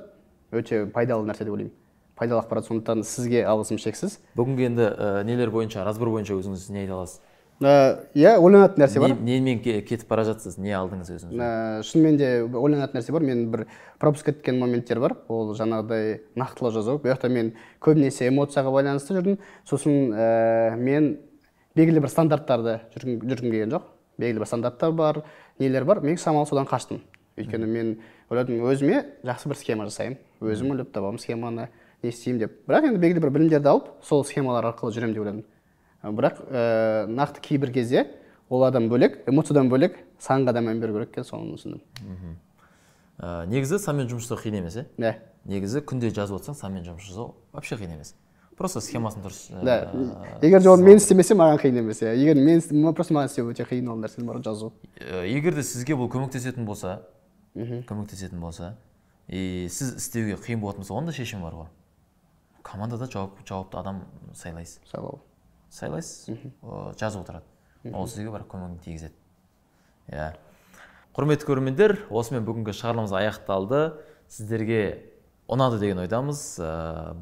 Өте пайдалы нәрсе деп ойлаймын. Пайдалы ақпарат, сондықтан сізге алғысым шексіз. Бүгінгі енді нелер бойынша, разбор бойынша өзіңіз не айта аласыз? Иә, ойланатын нәрсе бар. Немен кетіп бара жатсыз, не алдыңыз өзіңіз? Шынымен де ойланатын нәрсе бар. Мен бір пропуск еткен моменттер бар. Ол жаңағыдай нақтылы жазу. Бұл жақта мен көбінесе эмоцияға байланысты жүрдім. Сосын мен белгілі бір стандарттарды жүргім келген жоқ. Белгілі бір стандарттар бар, нелер бар. Мен шамалы содан қаштым. Өйткені мен ойладым, өзіме жақсы бір схема жасаймын. Өзім ойлап табамын схеманы, не істеймін деп. Бірақ енді белгілі бір білімдерді алып, сол схемалар арқылы жүремін деп ойладым. Бірақ нақты кейбір кезде олардан бөлек, эмоциядан бөлек санға да мән беру керек екен, соны түсіндім. Негізі санмен жұмыс жасау қиын емес, е? Негізі күнде жазып отырсаң, санмен жұмыс жасау вообще қиын емес. Просто схемасын дұрыс. Да. Егер де оны мен істемесем, маған қиын емес. Егер мен просто маған істеу өте қиын ол нәрсені барып жазу. Егер де сізге бұл көмектесетін болса, и сіз істеуге қиын болатын болса, онда шешім бар ғой. Командада жауапты адам сайлайсыз. Сайлайсыз, жазып отырады. Ол сізге бір көмегін тигізеді. Иә. Құрметті көрермендер, осымен бүгінгі шығарылымыз аяқталды. Сіздерге ұнады деген ойдамыз.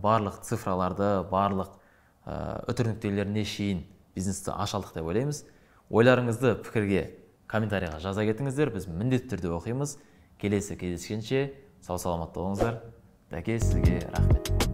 Барлық цифраларды, барлық үтір нүктелеріне шейін бизнесті аша алдық деп ойлаймыз. Ойларыңызды пікірге, комментарийға жаза кетіңіздер. Біз міндетті түрде оқимыз. Келесі кездескенше сау саламатта болыңыздар. Дәке, сізге рахмет.